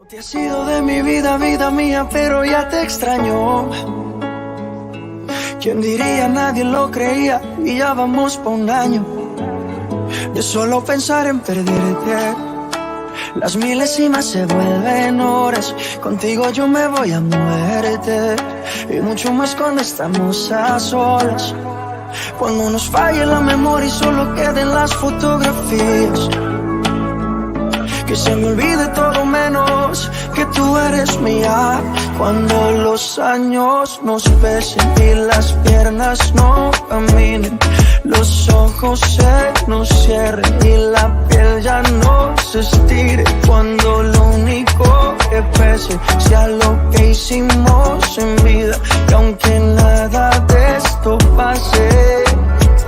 No te has ido de mi vida, vida mía, pero ya te extraño. ¿Quién diría? Nadie lo creía y ya vamos pa' un año. De solo pensar en perderte. Las milésimas se vuelven horas. Contigo yo me voy a muerte. Y mucho más cuando estamos a solas. Cuando nos falle la memoria y solo queden las fotografías. Que se me olvide todo menos que tú eres mía. Cuando los años nos pesen y las piernas no caminen, los ojos se nos cierren y la piel ya no se estire. Cuando lo único que pese sea lo que hicimos en vida. Y aunque nada de esto pase,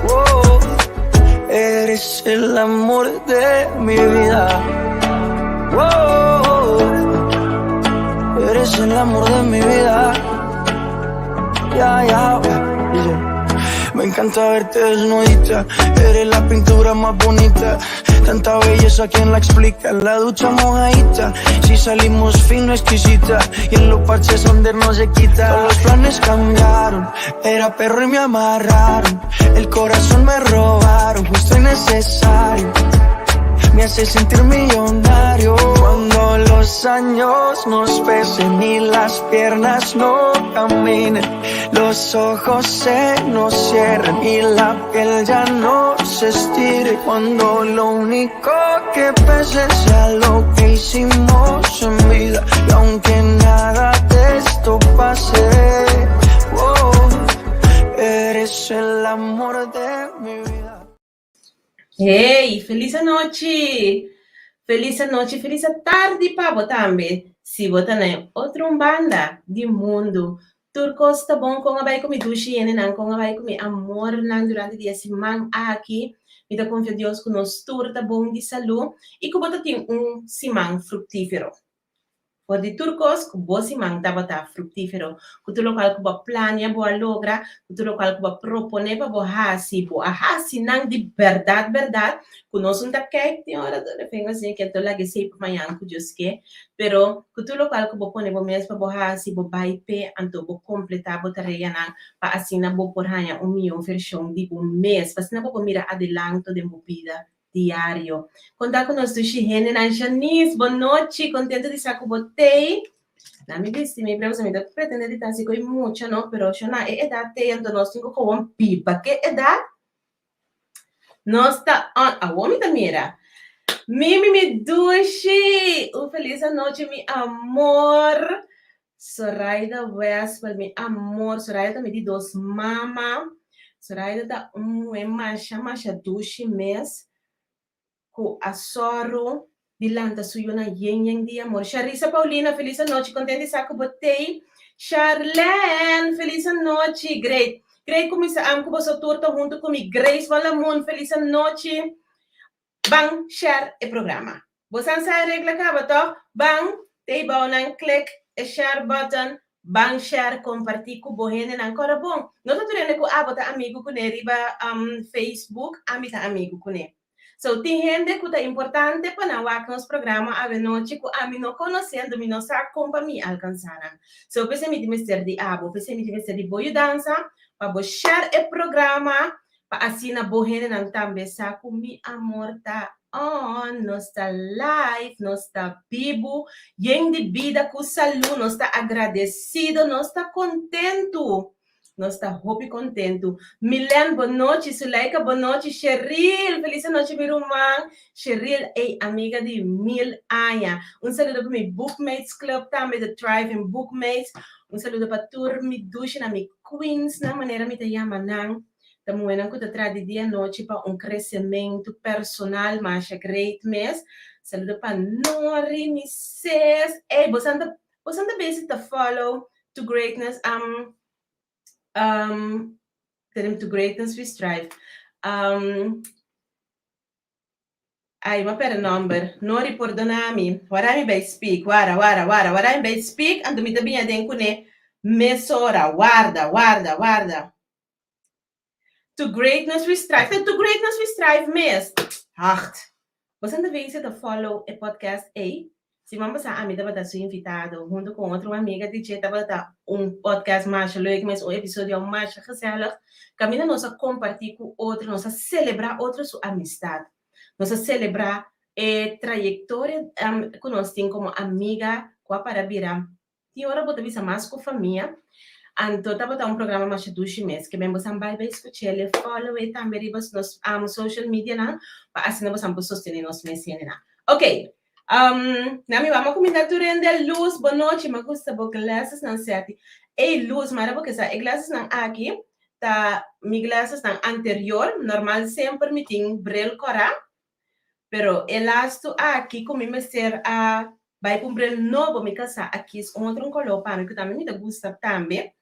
oh, eres el amor de mi vida. Oh, eres el amor de mi vida. Ya, ya, dice. Me encanta verte desnudita. Eres la pintura más bonita. Tanta belleza, ¿quién la explica? La ducha mojadita. Si salimos fino, exquisita. Y en los parches donde no se quita. Todos los planes cambiaron. Era perro y me amarraron. El corazón me robaron. Justo y necesario. Me hace sentir millonario. Cuando los años nos pesen y las piernas no caminen, los ojos se nos cierren y la piel ya no se estire. Cuando lo único que pese sea lo que hicimos en vida. Y aunque nada de esto pase, oh, eres el amor de mi vida. Hey, felis nochi! Felis nochi, felis tardi pa bo tambe. Si bo ta na otro banda di mundu. Tur kos ta bon kon a bai ku mi dushi hendenan, kon a bai ku mi amornan durante di e siman aki. Mi ta konfia Dios ku nos tur ta bon di salú i ku bo ta tin un siman fruktífero. For di tur kos ku bo siman tabata fruktífero, ku tur lokual ku bo a plania bo a logra, ku tur lokual ku bo a proponé pa bo hasi, bo a hasi nan di bèrdat bèrdat, ku nos no ta kijk tin ora ta refengo asina ke anto laga esei pa mañan ku Dios ke, pero ku tur lokual ku bo pone bo mes pa bo hasi, bo bai p'e, anto bo kompletá bo tareanan pa asina bo por haña un mihó vershon di bo mes, pa asina bo por mira adelanto den bo bida diario. Konta ku nos dushi hendenan. Janice, bon nochi, kontento di sa ku bo tei. Na mi bisti mi pregunta, mi ta pretende di ta hasi ko'i mucha no, pero shona e edat tei anto nos tin ku gewoon biba ke edat. Nos ta on, awor mi ta mira. Mimi mi dushi, un felis anochi mi amor. Soraida Westwell, mi amor, Soraida ta mi di dos mama. Soraida ta un muhé masha masha dushi mes ku a sòru di lanta su yunan yen yen di amor. Sharisa Paulina, felis anochi, kontent di sa ku bo t'ei. Sharlene, felis anochi. Great, great kuminsá am ku boso tur ta huntu ku mi. Grace Walamun, felis anochi. Ban share e programa. Bosan sa e regla kaba tòg? Ban te bou nan click e share button, ban share kompartí ku bo hendenan. Kòrda bon, no ta tur hende ku abo ta amigu kuné riba Facebook, ami ta amigu kuné. So tin hende ku ta importante pa nan wak nos programa awenochi ku ami no konosé, anto mi no sa kon pa mi alkansá nan. So p'esei mi tin mester di abo, p'esei mi tin mester di bo yudansa pa bo share e programa Pa asina bo hendenan tambe sa ku mi amor ta on, nos ta live, nos ta bibu, yen di bida ku salú, nos ta agradesido, nos ta kontentu. Nos ta hopi kontentu. Milen, bon nochi. Suleika, bon nochi. Sheril, felis anochi mi ruman. Sheril, ey, amiga di mil aña. Un saludo pa mi Bookmates Club tambe, The Thriving Bookmates. Un saludo pa tur mi dushinan, mi queensnan, manera mi ta yama nan. Ta muhénan ku ta traha di dia anochi pa un kresementu personal masha great mes. Saludo pa Nori, mi sis. Ey, bosan ta bosan ta bezi ta follow To Greatness um um To Greatness We Strive. Um Ay, m'a perde nomber. Nori, pordona mi. Wara mi bay speak. Wara, wara, wara. Wara mi bay speak, anto mi ta biña den kuné mesora. Warda, warda, warda. To greatness we strive. Ta to greatness we strive mes. Hacht. Boso ta weten ta follow e podcast ei? Siman pasá ami tabata su invitado hunto ku otro amiga di dje tabata un podcast masha leuk mes, un episodio masha gezellig kaminda nos a kompartí ku otro, nos a selebrá otro su amistat, nos a selebrá e trayektoria ku nos tin komo amiga ku a para bira Tin ora bo ta bisa mas ku famia. Anto tabata un programa masha dushi mes. Ke men bosan bai bai skuch'el, follow e tambe riba nos social medianan pa asina bosan por sostené nos mes hendenan. Ok, na mi wak kuminda tur hende. Luz, bon nochi. Mi a gusta bo glasesnan Seti. Ey Luz, mara bo ke sa e glasesnan aki ta mi glasesnan anterior. Normal semper mi tin bril kòrá. Pero e lastu aki ku mi mester a bai kumpra el nobo, mi kasá a kis un otro koló pa mi ku tambe mi ta gusta tambe.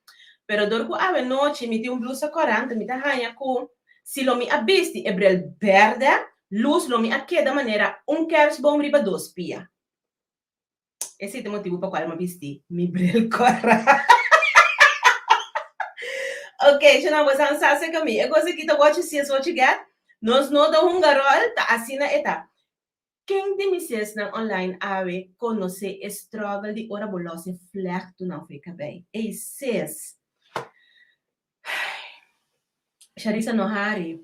Pero dor ku awe nochi mi tin un blusa kòrante mi ta haña ku si lo mi a bisti e brel bèrdè, lus lo mi a keda manera un kèrsboom riba dos pia. Esei ta e motibu pa kual mi a bisti mi bril kòrá. Ok, shona bo san sa serka mi. E kos aki ta what you see is what you get. Nos no ta hunga ròl, ta asina e ta. Ken di mi sesnan online awe konosé e struggle di ora bo lòs e flèktunan for e kabei? Ey ses! Sharissa no hari.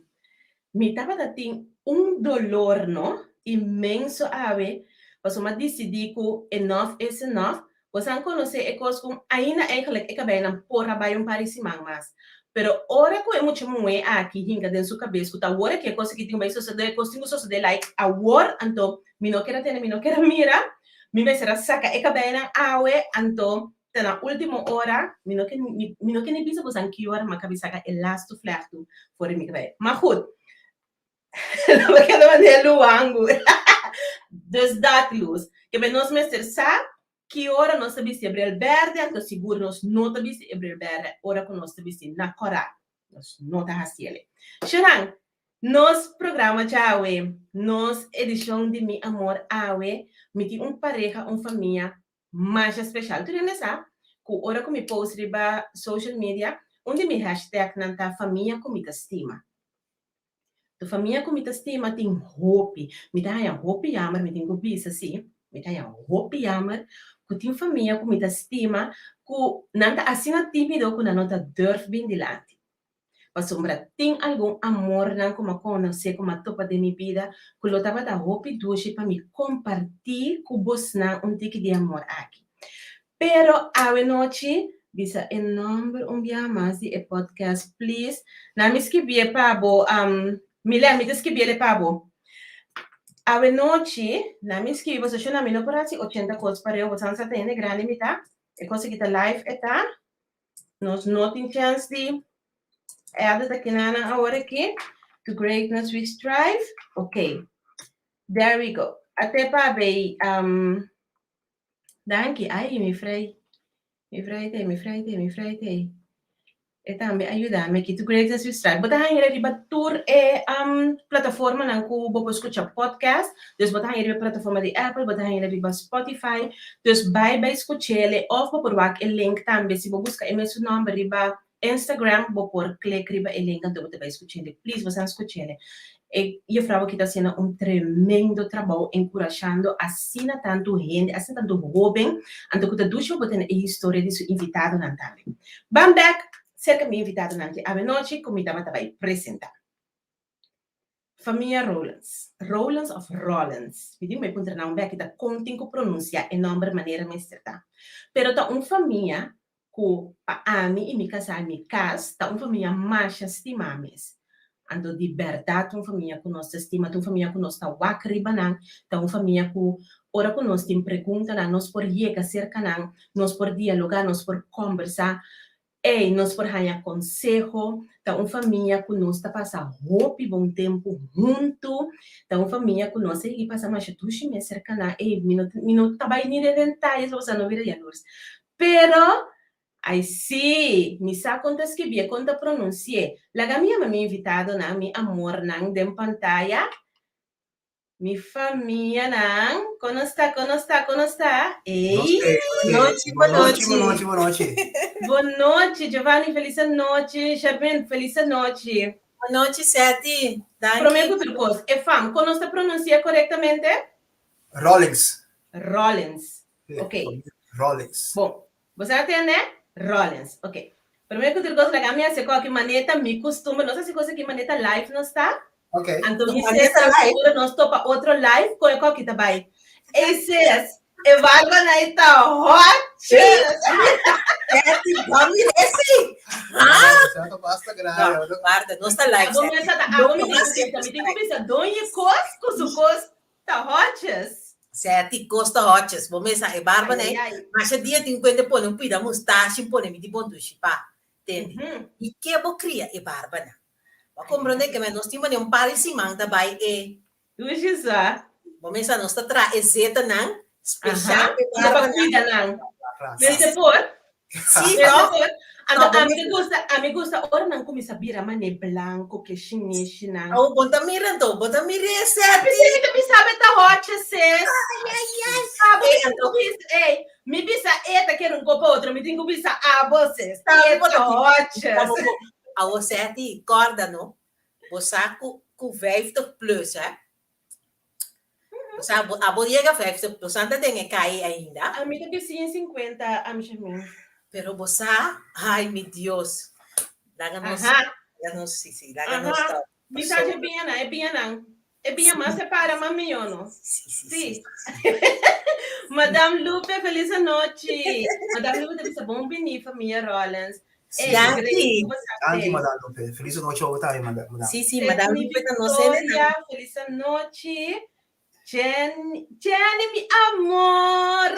Mi tabata tin un dolor no inmenso awe pasobra mi a disidí ku enough is enough. Bosan konosé e kos ku ainda eigenlijk e kabeinan por a bai un par di siman mas. Pero ora ku e mucha muhé aki hinka den su kabes ku ta awor aki e kos aki tin ku bai sosodé, e kos tin ku sosodé like awor, anto mi no kier a tende, mi no kier a mira, mi mester a saka e kabeinan awe, anto Te na ultimo ora, mi no ke mi no ke ni bisa bosan ki ora mi a kabi saka e lastu flèktu for di mi kabei. Ma goed, lo mi keda manera luangu. Dus dat, Luz. Ke men nos mester sa ki ora nos ta bisti e bril bèrdè, anto sigur nos no ta bisti e bril bèrdè ora ku nos ta bisti na kòrá. Nos no ta hasi el'e. Sharan, nos programa djawe, nos edishon di Mi Amor awe, mi tin un pareha, un famia Masha special. Tur hende sa cu ora cu mi post riba social media, un di mi hashtagnan ta famia cu mi ta stima. Tu famia cu mi ta stima tin hopi. Mi ta haña hopi jammer, mi tin cu bisa si, mi ta haña hopi jammer cu tin famia cu mi ta stima cu nan ta asina timido cu nan no ta durf bin dilanti. Pasobra tin algun amornan ku mi a konosé, ku mi a topa den mi bida, ku lo tabata hopi dushi pa mi kompartí ku bosnan un tiki di amor aki. Pero awe nochi, bisa e nòmber un biaha mas di e podcast, please. Na mi skibié pa bo, Milen, mi ta skibié pa bo. Awe nochi, na mi skibi, pasobra shon ami no por hasi ochenta kos pareu, bosan sa ta hende grandi mi ta, e kos aki ta live e ta. Nos no tin chance di edit aki nanan awor aki. To greatness we strive. Ok. There we go. Ate pa bei um, danki. Ai, mi frei. Mi frei te, mi frei te, mi frei te. E tambe a yuda mi aki. To greatness we strive. Bo ta haña riba tur e um, plataformanan ku bo por skucha podcast. Dus bo ta haña riba plataforma di Apple, bo ta haña riba Spotify. Dus bai bai skuch'ele òf bo por wak e link tambe. Si bo buska e mesun nòmber riba Instagram, bo por klik riba e link anto bo ta bai skuch'ele. Please, bo san skuch'ele. E jufrou aki ta hasiendo un tremendo trabou enkurashando asina tantu hende, asina tantu hóben, anto ku ta dushi pa bo tene e historia di su invitadonan tambe. Ban bèk serka mi invitadonan di awenochi ku mi tabata bai presentá. Famia Rowlands. Rowlands of Rollins? Mi tin ku bai puntra nan un bèki ta kon tin ku pronunsiá e nòmber manera mester ta. Pero ta un famia ku pa ami i mi kasá i mi kas ta un famia masha stimá mes. Anto di bèrdat ta un famia ku nos ta stima, ta un famia ku nos ta wak riba nan, ta un famia ku ora ku nos tin preguntanan nos por yega serka nan, nos por dialogá, nos por kòmbersá. Ey, nos por haña konseho, ta un famia ku nos ta pasa hopi bon tempu huntu, ta un famia ku nos a yegi pasa masha dushi mes serka nan, ey, mi no mi no ta bai ni den detayes pasobra no bira yalurs. Pero, ay sí, mi sa kon ta skibié, kon ta pronunsié. Laga mi yama mi invitadonan, mi amornan den pantaya. Mi famianan, kon nos ta, kon nos ta, kon nos ta? Ey! Nochi, bon nochi. Bon nochi, bon nochi. Bon nochi, Giovanni, felis anochi. Sharmin, felis anochi. Bon nochi, Seti. Danki. Promé ku tur kos, e fam, kon nos ta pronunsiá korektamente? Rollins. Rollins. Ok. Rollins. Bon, bo sa tende? Rollins. Ok. Promé ku tur kos laga mi hasi koki maneta mi kustumber. Nos hasi kos aki maneta live nos ta. Ok. Anto mi ses ta seguro nos topa otro live kon e koki ta bai. Ey ses, e barba na e ta hot. Betty, ba mira esei. Ah! Basta grave. Guarda, nos ta live. Abo mi sa ta abo mi tin ku bisa, mi tin ku bisa doña kos ku su kos Ta hotjes. Seti kos ta hotjes. Bo mesa e barba nei. Masha dia tin ku hende pone un pida mustashi pone mi di bondushi pa. Tende. I ke bo kria e barba nan? Bo a komprende ke nos tin manera un par di siman ta bai e. Dushi sa. Bo mesa nos ta traha e zetanan speshal pa e barba nan. Pa kuida nan. Mester por. Sí, toch? Anto ami ta gusta, ami gusta ora nan kuminsá bira mané blanko ke shinishinan. Oh, bo ta mira anto, bo ta mira e Seti. P'esei mi ta bisa bo e ta hochi, sis. Ai, ai, ai. Abo mi tin ku bisa, ey, mi bisa e ta kere un kopa otro, mi tin ku bisa abo, sis. E ta hochi. Awo, Seti, kòrda no, bo sa ku ku vijftig plus, hè? Osea, bo, abo yega 50, bo sa ta den e kai ainda. Ami ta bisi in 50, am Shermin. Pero bo sa, ay mi Dios. Laga nos, laga nos, si, si, laga nos ta. Mi sa dje biñanan, e biñanan. E biña mas se para mas mihó, no? Si, si, si. Madame Lupe, feliz anochi. Madame Lupe ta bisa bon bini famia Rollins. Danki. Danki, Madame Lupe. Feliz anochi abo tambe, Madame. Si, si, Madame Lupe ta nos hende. Victoria, feliz anochi. Jenny, Jenny, mi amor!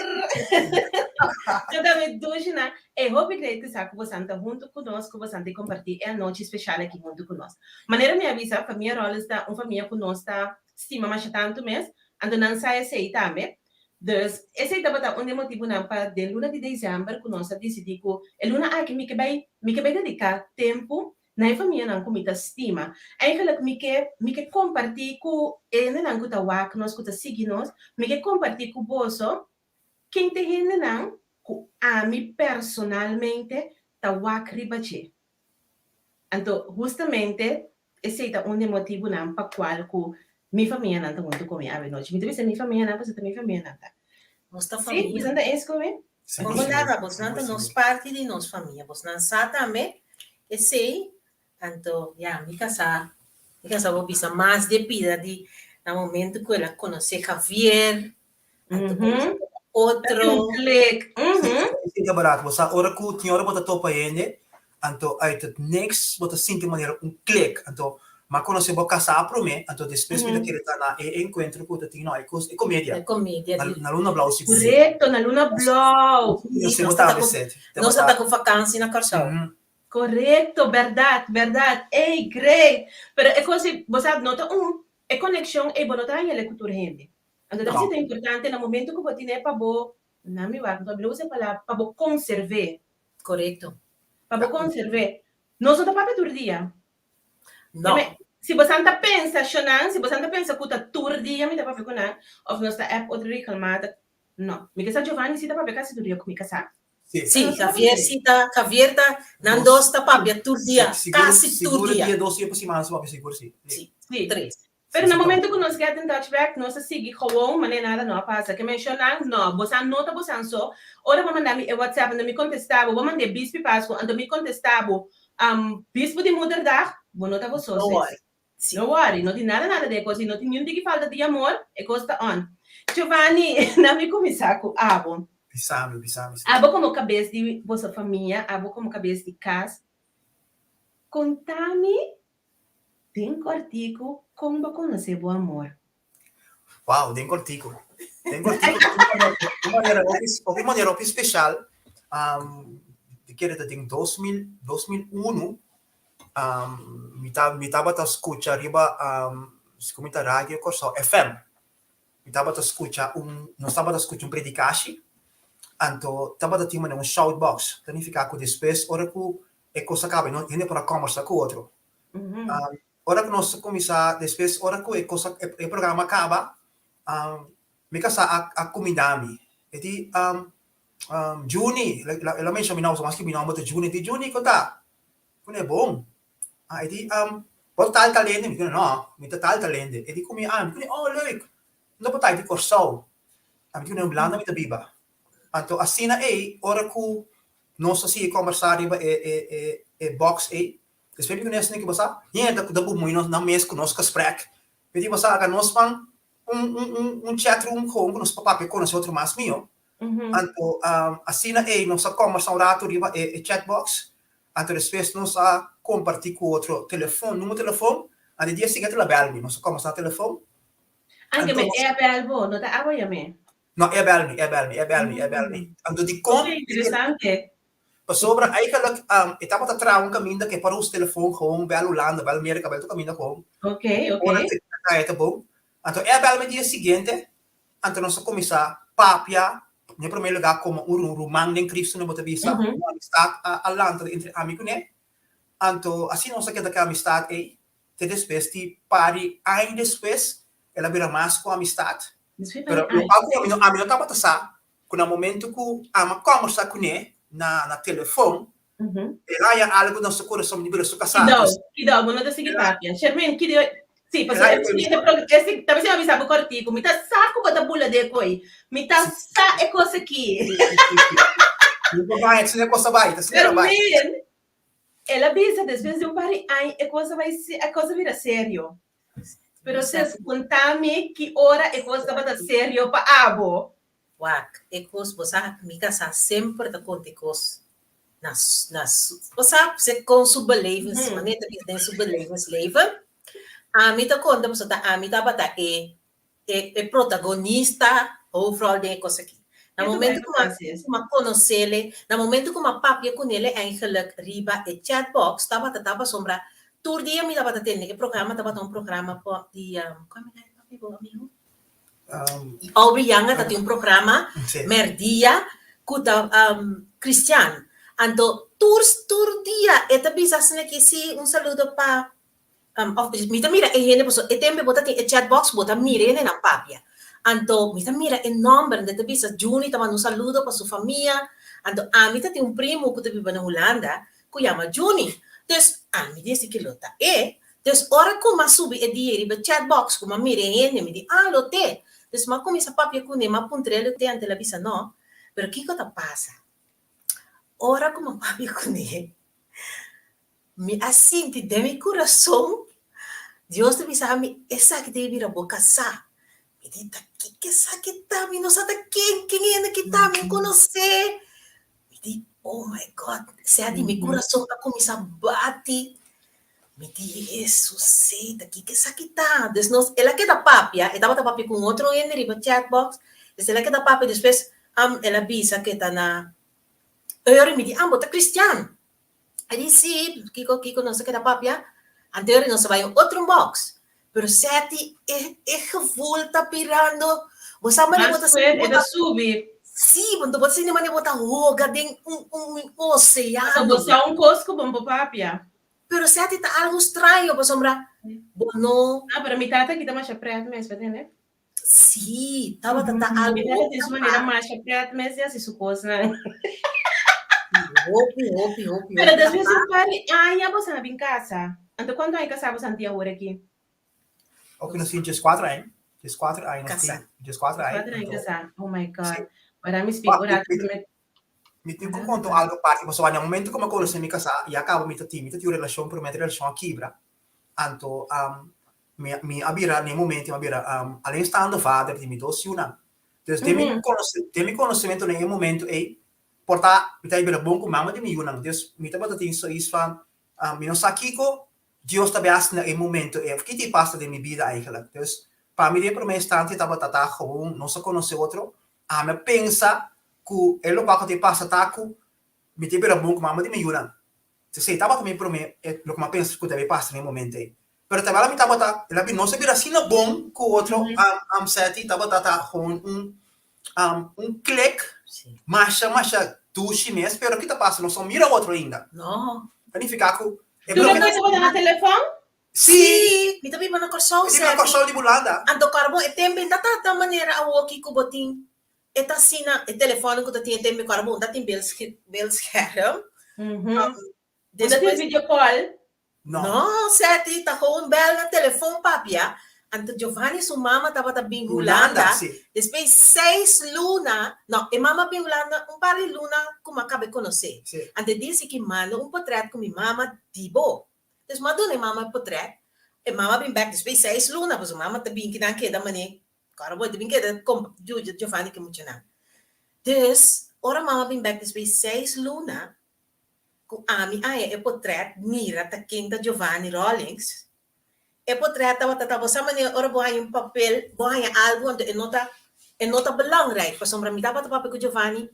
Yo tambe dushi nan. E hopi great ku sa ku bosan ta huntu ku nos, ku bosan ta kompartí e anochi speshal aki huntu ku nos. Manera mi a bisa, famia Rollins ta un famia ku nos ta stima masha tantu mes, anto nan sa esei tambe. Dus, esei tabata un di e motibunan pa den luna di desèmber ku nos a disidí ku e luna aki mi ke bai mi ke bai dediká tempu na e famianan ku mi ta stima. Eigenlijk mi ke mi ke kompartí ku e hendenan ku ta wak nos, ku ta sigui nos, mi ke kompartí ku boso ken ta e hendenan ku ami personalmente ta wak riba dje. Anto, hustamente esei ta un di e motibunan pa kual ku mi famianan ta huntu ku mi awenochi. Mi ta bisa mi famianan pasobra ta mi famianan ta. Nos ta Sí, famia. boso ta eens ku mi? Como nada, bosnan ta nos parti di nos famia. Bosnan sa tambe esei. Anto, ya, mi kasá, mi kasá bo bisa mas di e pida di na momento ku el a konosé Javier, Anto otro. Un klik. Sí, ta barat. Bo sa ora ku tin ora bo ta topa hende, anto uit het niks bo ta sinti manera un klik. Anto m'a konosé bo kasá promé, anto despues mi ta kere ta na e enkuentro ku ta tin no, e kos, e komedia. E komedia. Na Luna Blou sigur. Korekto, na Luna Blou. Nos bo ta besed. Nos ta ku vakansi na Kòrsou. Korekto, bèrdat, bèrdat. Ey, great. Pero e kos ei, bo sa, no ta un, e konekshon ei bo no ta haña ku tur hende. Anto ta ta importante na momento ku bo tine pa bo, na mi wak, mi lo usa e palabra, pa bo konserv'é. Korekto. Pa bo konserv'é. Nos no ta papia tur dia. No. Si bosan ta pensa, shonnan, si bosan ta pensa ku ta tur dia mi ta papia ku nan, òf nos ta app otro regelmatig, no. Mi ke sa Giovanni si ta papia kasi tur dia ku mi kasá. Sí, Javier si ta, Javier ta, nan dos ta papia tur dia, kasi tur dia. Sigur dia, dos dia pa siman nos ta papia sigur, si. Sí, tres. Pero na momento ku nos get in touch bek, nos a sigui gewoon manera nada no a pasa. Ke menshonan, no, bosan no ta bosan so. Ora bo manda mi e WhatsApp anto mi kontestá bo, bo mand'é bispi Pasku anto mi kontestá bo bispu di Moederdag, bo no ta bo so, No sis. worry. Sí. No worry, no tin nada nada den e kos i no tin niun tiki falta di amor, e kos ta on. Giovanni, na mi kuminsá ku abo. Bisa mi, bisa mi, sis. Abo komo kabes di boso famia, abo komo kabes di kas, konta mi Den kòrtiku, kon bo konosé bo amor? Wow, den kòrtiku. Den kòrtiku, un manera hopi, hopi manera hopi speshal. Mi kere ta den 2000, 2001, mi ta, mi tabata skucha riba, komo ta Radio Kòrsou FM. Mi tabata skucha un, nos tabata skucha un predikashi, anto tabata tin manera un shoutbox. Ta nifiká ku despues ora ku e kos a kaba, no hende por a kòmbersá ku otro. Ora ku nos a kuminsá despues, ora ku e kos a, e programa a kaba, mi kasá a a kumindá mi. E di, Juni, el a menshoná mi nòmber, maske mi nòmber ta Juni, e di, Juni, kon ta? Mi di, Bon. E di, Bo ta tal tal hende? Mi di, No, mi ta tal tal hende. E di ku mi, Mi di, Oh, leuk! Unda bo ta? E di, Kòrsou. Ami di ku na Hulanda mi ta biba. Anto asina ei ora ku nos a sigui kombersá riba e e e e box ei, despues mi ku Nesni ku bo sa, hende ku ta bumuí nos nan mes ku nos gesprek. Mi di bo sa, laga nos ban un un un un chat room gewoon ku nos por papia konosé otro mas mihó. Anto asina ei nos a kombersá un ratu riba e e chat box, anto despues nos a kompartí ku otro telefon, numero telefon, anto e dia siguiente el a bèl mi, nos a kombersá na telefon. Anke me e a bèl bo, no ta abo yam'é? No, e a bèl mi, e a bèl mi, e a bèl mi, e a bèl mi. Anto dikon? Ok, interesante. Pasobra eigenlijk e tabata traha un kaminda ku e por usa telefon gewoon bèl Hulanda, bèl Merka, bèl tur kaminda gewoon. Ok, ok. Ora ku e ta bon. Anto e a bèl mi dia siguiente, anto nos a kuminsá papia, den promé lugá komo un ruman den Kristu nan bo ta bisa, un amistat a lanta entre ami kuné. Anto asina nos a keda ku e amistat ei te despues di par di aña despues el a bira mas ku amistat. Pero lokual ku ami no ami no tabata sa ku na momento ku ami a kòmbersá kuné na na telefon el a haña algu na su kurason di bira su kasá. Kidou, kidou, bo no ta sigui papia. Shermin, kidou, si, pasobra e siguiente pro, e si, ta bisa mi bisa bo kòrtiku, mi ta sa ku bo ta bula di e koi. Mi ta sa e kos aki. Mi por bai, asina e kos ta bai, ta asina ta bai. Shermin, El a bisa despues di un par di aña e kos a bai e kos a bira serio. Pero ses konta mi ki ora e kos tabata serio pa abo. Wak, e kos bo sa mi kasá semper ta konta e kos na na su bo sa se kon su belevens manera ta bisa den su belevensleven. Ami ta konta pasobra ta ami tabata e e e protagonista hoofdrol den e kos aki. Na momento ku m'a ku m'a konosele, na momento ku m'a papia kunele eigenlijk riba e chatbox tabata ta pasobra tur dia mi tabata tende e programa tabata un programa po di kua mi naam papi bo amigo? Aubrey Yanga ta tin un programa merdia ku ta cristian. Anto tur tur dia e ta bisa asina ki si un saludo pa Of mi ta mira e hende pasobra e tempo bo ta tin e chat box bo ta mira e hendenan papia. Anto mi ta mira e nomber nan ta bisa Juni ta manda un saludo pa su famia. Anto ami ta tin un primo ku ta biba na Hulanda ku yama Juni. Dus ami di esaki lo ta e. Dus ora ku m'a subi e dia riba e chat box ku m'a mira e hende mi di ah lo t'e. Dus m'a kuminsa papia kuné m'a puntr'é lo t'e anto el a bisa no. Pero kiko ta pasa? Ora ku m'a papia kuné Mi a sinti den mi kurason, Dios ta bisa mi, esaki debe bira bo kasá. Mi di, ta kiko esaki ta? Mi no sa ta ken, ken hende ki ta, mi no konosé. Mi di, oh my God, sea di mi kurason a kuminsá bati. Mi di, Hesus, ta kiko esaki ta? Dus nos, el a keda papia, e tabata papia ku un otro hende riba chatbox, dus el a keda papia, despues el a bisa ku e ta na Euri, mi di, ah, bo ta kristian? A di sí, kiko kiko nos a keda papia, anterior nos a bai un otro box, pero seti e e gevoel ta birando, bo sa manera bo ta sinti bo ta subi. Sí, bo ta sinti manera bo ta hoga den un un oceano. So bo sa un kos ku bo no por papia. Pero seti ta algo straño pasobra bo no. Ah, pero mi tata kita masha pret mes, bo tende? Sí, tabata ta algo Mi tata tin su manera masha pret mes di hasi su kosnan. Hopi, hopi, hopi. Pero despues di un par di aña boso a bin kasa. Anto kuantu aña kasá boso tin awor aki? Ok, nos tin dieskuater aña. Dieskuater aña nos tin. Dieskuater aña. Dieskuater aña kasá. Oh my God. Ora mi speak ora mi Mi tin ku konta un algu aparte pasobra na momento ku mi a konosé mi kasá ya kaba mi ta tin mi ta tin un relashon pero mi relashon a kibra. Anto Mi mi a bira na e momento mi a bira alleenstaande vader di mi dos yunan. Dus den mi kono den mi konosementu na e momento ei por ta mi ta bira bon ku mama di mi yunan. Dus mi tabata tin zoiets van mi no sa kiko Dios ta hasi na e momento ei of ki ta pasa den mi bida eigenlijk. Dus pa mi den prome instante tabata ta gewoon nos a konosé otro. Ami a pensa ku e lokual ku ta pasa ta ku mi ta bira bon ku mama di mi yunan. Esei tabata mi prome loke mi a pensa ku ta bay pasa na e momento ei. Pero terwijl mi tabata, el a bin, nos a bira asina bon ku otro, Seti tabata ta gewoon un, un klik masha, masha dushi mes, pero ki ta pasa? Nos no mira otro ainda. No. Ta nifiká ku e Tur e kos tabata na telefòn? Sí. Mi ta biba na Kòrsou, Mi ta biba na Kòrsou di Hulanda. Anto kòrda bo, e tempu ta ta manera awoki ku bo tin E ta asina, e telefòn ku ta tin e tempu ku ora bo ta tin beeldscherm. Bo ta tin video call? No. No, Seti, ta gewoon bel na telefon papia. Anto Giovanni su mama tabata bin Hulanda, despues seis luna, no, e mama a bin Hulanda un par di luna ku mi a kaba e konosé. Anto e disi ki manda un potrèt ku mi mama di bo. Dus mi a duna e mama e potrèt, e mama a bin bèk despues seis luna, pasobra mama ta bin kinan keda manera kòrda bo, e ta bin keda yuda Giovanni ku e muchanan. Dus, ora mama a bin bèk despues seis luna, ku ami haña e potrèt mira ta ken ta Giovanni Rawlings, E potret tabata ta bo sa manera ora bo haña un papel, bo haña algu anto e no ta e no ta belangrijk pasobra mi tabata papia ku Giovanni,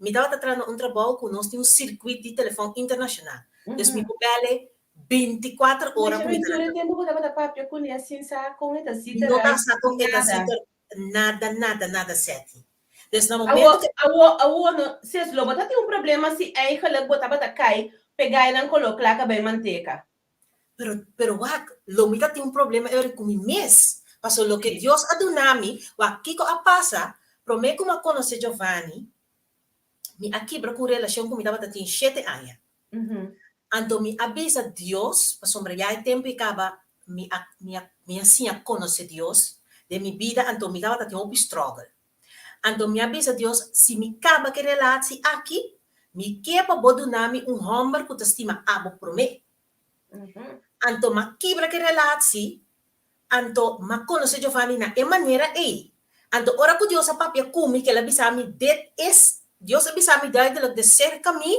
mi tabata traha na un trabou ku nos tin un sirkuit di telefòn internashonal. Dus mi por bèl'e binti kuater ora ku mi ta na Tur e tempu bo tabata papia kuné sin sa kon e ta Mi no ta sa kon e ta nada. sita nada nada nada sèti. Dus na Awo momento ku awo awo no ses lo bo ta tin un problema si eigenlijk bo tabata kai pegá e nan koló kla kabei manteka. Pero, pero wak, lo mi ta tin un problema eri ku mi mes. Paso loke Dios a duna mi, wak, kiko a pasa, promé ku mi a konosé Giovanni, mi a kibra ku un relashon ku mi tabata tin shete aña. Anto mi a bisa Dios, pasobra ya e tempu ei kaba mi a, mi a, mi a siña konosé Dios den mi bida, anto mi tabata tin hopi struggle. Anto mi a bisa Dios, si mi kaba ku e relatie aki, mi ke pa bo duna mi un hòmber ku ta stima abo promé. Anto m'a kibra ku e relatie, anto m'a konosé Giovanni na e manera ei. Anto ora ku Dios a papia ku mi, ku el a bisa mi, dit is, Dios a bisa mi duidelijk de serka mi,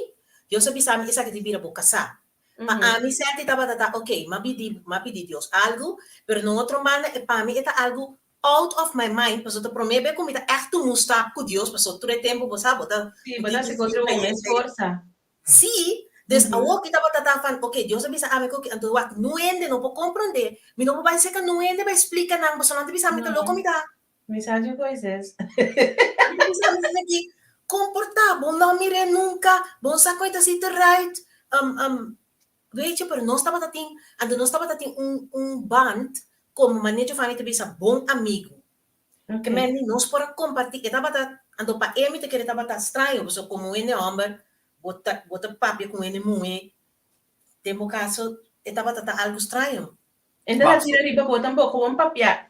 Dios a bisa mi esaki tin bira bo kasá. Pa ami sèti tabata ta, oké, m'a pidi, m'a pidi Dios algu, pero na un otro banda e pa mi e ta algu out of my mind, pasobra ta promé be ku mi ta ègt tuma un stap ku Dios, pasobra tur e tempu bo sa bo ta Sí, bo ta hasi kos riba bo mes forsa. Sí, dus awor ki tabata ta van, oké, Dios a bisa ami ku anto wak, nu hende no por komprondé, mi no por bai serka nu hende bai splika nan, pasobra nan ta bisa mi ta loko mi ta. Mi sa dje koises. Nan ta bisa mi aki, komportá, bo no mir'é nunka, bo no sa ku e ta sita right, Weet je, pero nos tabata tin, anto nos tabata tin un un band como manera Giovanni ta bisa bon amigo. Ke men di nos por a comparti, e tabata, anto pa e mi ta kere tabata straño, pasobra como hende homber bo ta bo ta papia cu hende muhe, den bo caso e tabata ta algo straño. E ta tira riba bo tampoco bon papia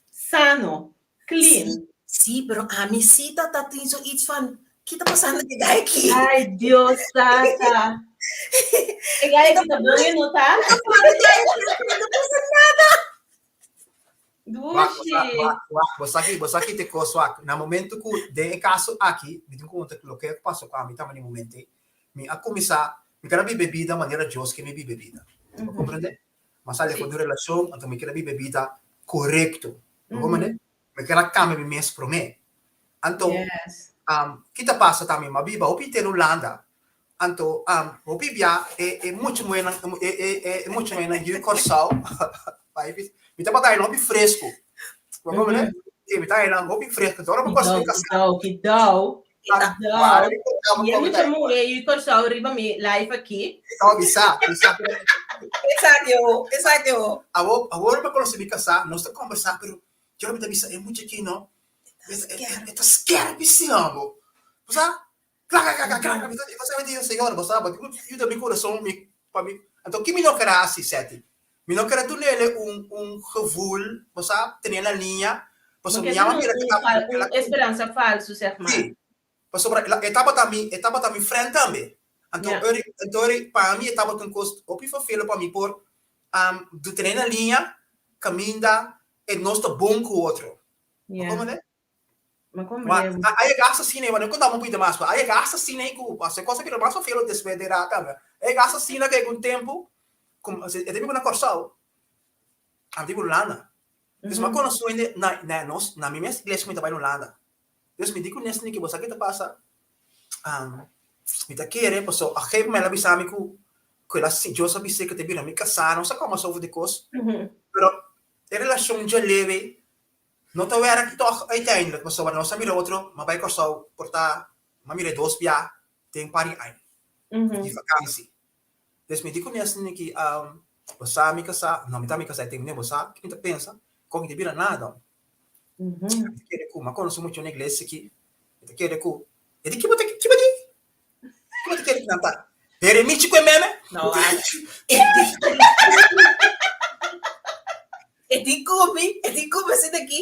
sano, clean. Sí, sí, pero ami sí ta ta tin zoiets van, ki ta pasando ku e guy aki? Ay, Dios tata. E guy aki ta bon e no ta? No pasa nada. Dushi. Wak, bo sa ki, bo sa ki te kos wak. Na momento ku den e kaso aki, mi tin ku konta loke a pasa ku ami tambe na e momento ei. Mi a kuminsá, mi kere a biba e bida manera Dios ke mi biba e bida. Bo komprende? M'a sali for di un relashon, anto mi kere biba e bida korekto. Bo komprende? Mi kere a kambia mi mes promé. Anto, ki ta pasa tambe? M'a biba hopi te na Hulanda. Anto, hopi bia e e mucha muhénan, e e e mucha muhénan yu Kòrsou, mi tabata haña hopi fresku. Bo komprende? Sí, mi ta haña hopi fresku. Anto ora mi kòrsou mi kasa. Kidou, kidou. E mucha muhé yu Kòrsou riba mi live aki. No, mi sa, mi sa. Esaki ho, esaki ho. Awor, awor mi a konosé mi kasá, nos ta kombersá, pero yo mi ta bisa e mucha aki no, e ta skèrpi sí amo. Bo sa? Kla, kla, kla, kla, mi ta, bo sa mi di, Señor, bo sa, bo tin ku yuda mi kurason, mi, pa mi, anto ki mi no kere hasi, Seti? Mi no kere dunele un, un gevoel, bo sa, tene na liña, pasobra mi yama mira ke ta, un esperansa falsu, zeg maar. Sí, Pasobra e tabata mi, e tabata mi friend tambe. Anto ori, anto ori pa mi e tabata un kos hopi vervelend pa mi por du tene na liña kaminda e nos ta bon ku otro. Bo komprende? Ma a yega hasta asina, no konta un poquito mas, a yega hasta asina ku pasobra e kos a bira mas vervelend despues di rato tambe. A yega hasta asina ku algun tempu e ta biba na Kòrsou, ami ta biba Hulanda. Dus mi a konosé un hende na na nos na mi mes iglesia ku mi ta bai na Hulanda. Dus mi di ku Nesni ke bo sa ke ta pasa? Mi ta kere paso a gegeven moment el a bisa mi ku ku el a Dios a bis'é ku ta bira mi kasá, nos a kòmbersá over di kos, pero e relashon dje leve no ta wèrk tòg uiteindelijk pasobra nos a mira otro, mi a bai Kòrsou por ta mi a mira e dos bia den par di aña di vakansi. Dus mi di ku Nesni ki bo sa mi kasá, no mi ta mi kasá e tempu bo sa ke mi ta pensa kon ki ta bira nada. Mi ta kere ku, mi a konosé mucho na iglesia aki, mi ta kere ku, e di kibo ta, kibo di? Kibo ta kere ku nan ta? Here michi ku e meme? No, wak. E tin ku mi, e tin ku mi asina aki.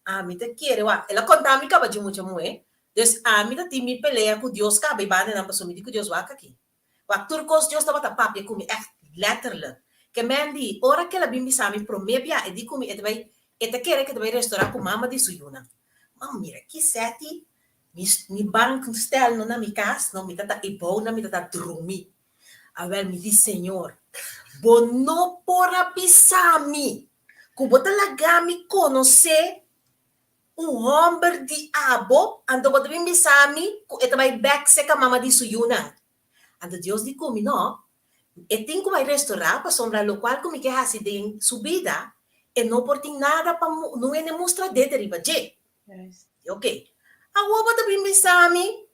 Ami ta kere wak. El a konta mi kaba dje mucha muhé. Dus ami ta tin mi pelea ku Dios kaba i bandanan pasobra mi di ku Dios wak aki. Wak tur kos Dios tabata papia ku mi ègt lèterlik. Ke men di, ora ku el a bin bisa mi promé bia e di ku mi e ta bai e ta kere ku e ta bai restorá ku mama di su yunan. Ma mira ki sèti mi mi bankstel no na mi kas no mi ta ta ebou na mi ta ta drumi. Awèl mi di, Señor, bo no por a bisa mi ku bo ta laga mi konosé un hòmber di abo, anto bo ta bin bisa mi ku e ta bai bèk seka mama di su yunan. Anto Dios di ku mi, No, e tin ku bai restorá, pasobra lokual ku mi ke hasi den su bida, e no por tin nada pa no hende mustra dede riba dje. Oké. Awor bo ta bin bisa mi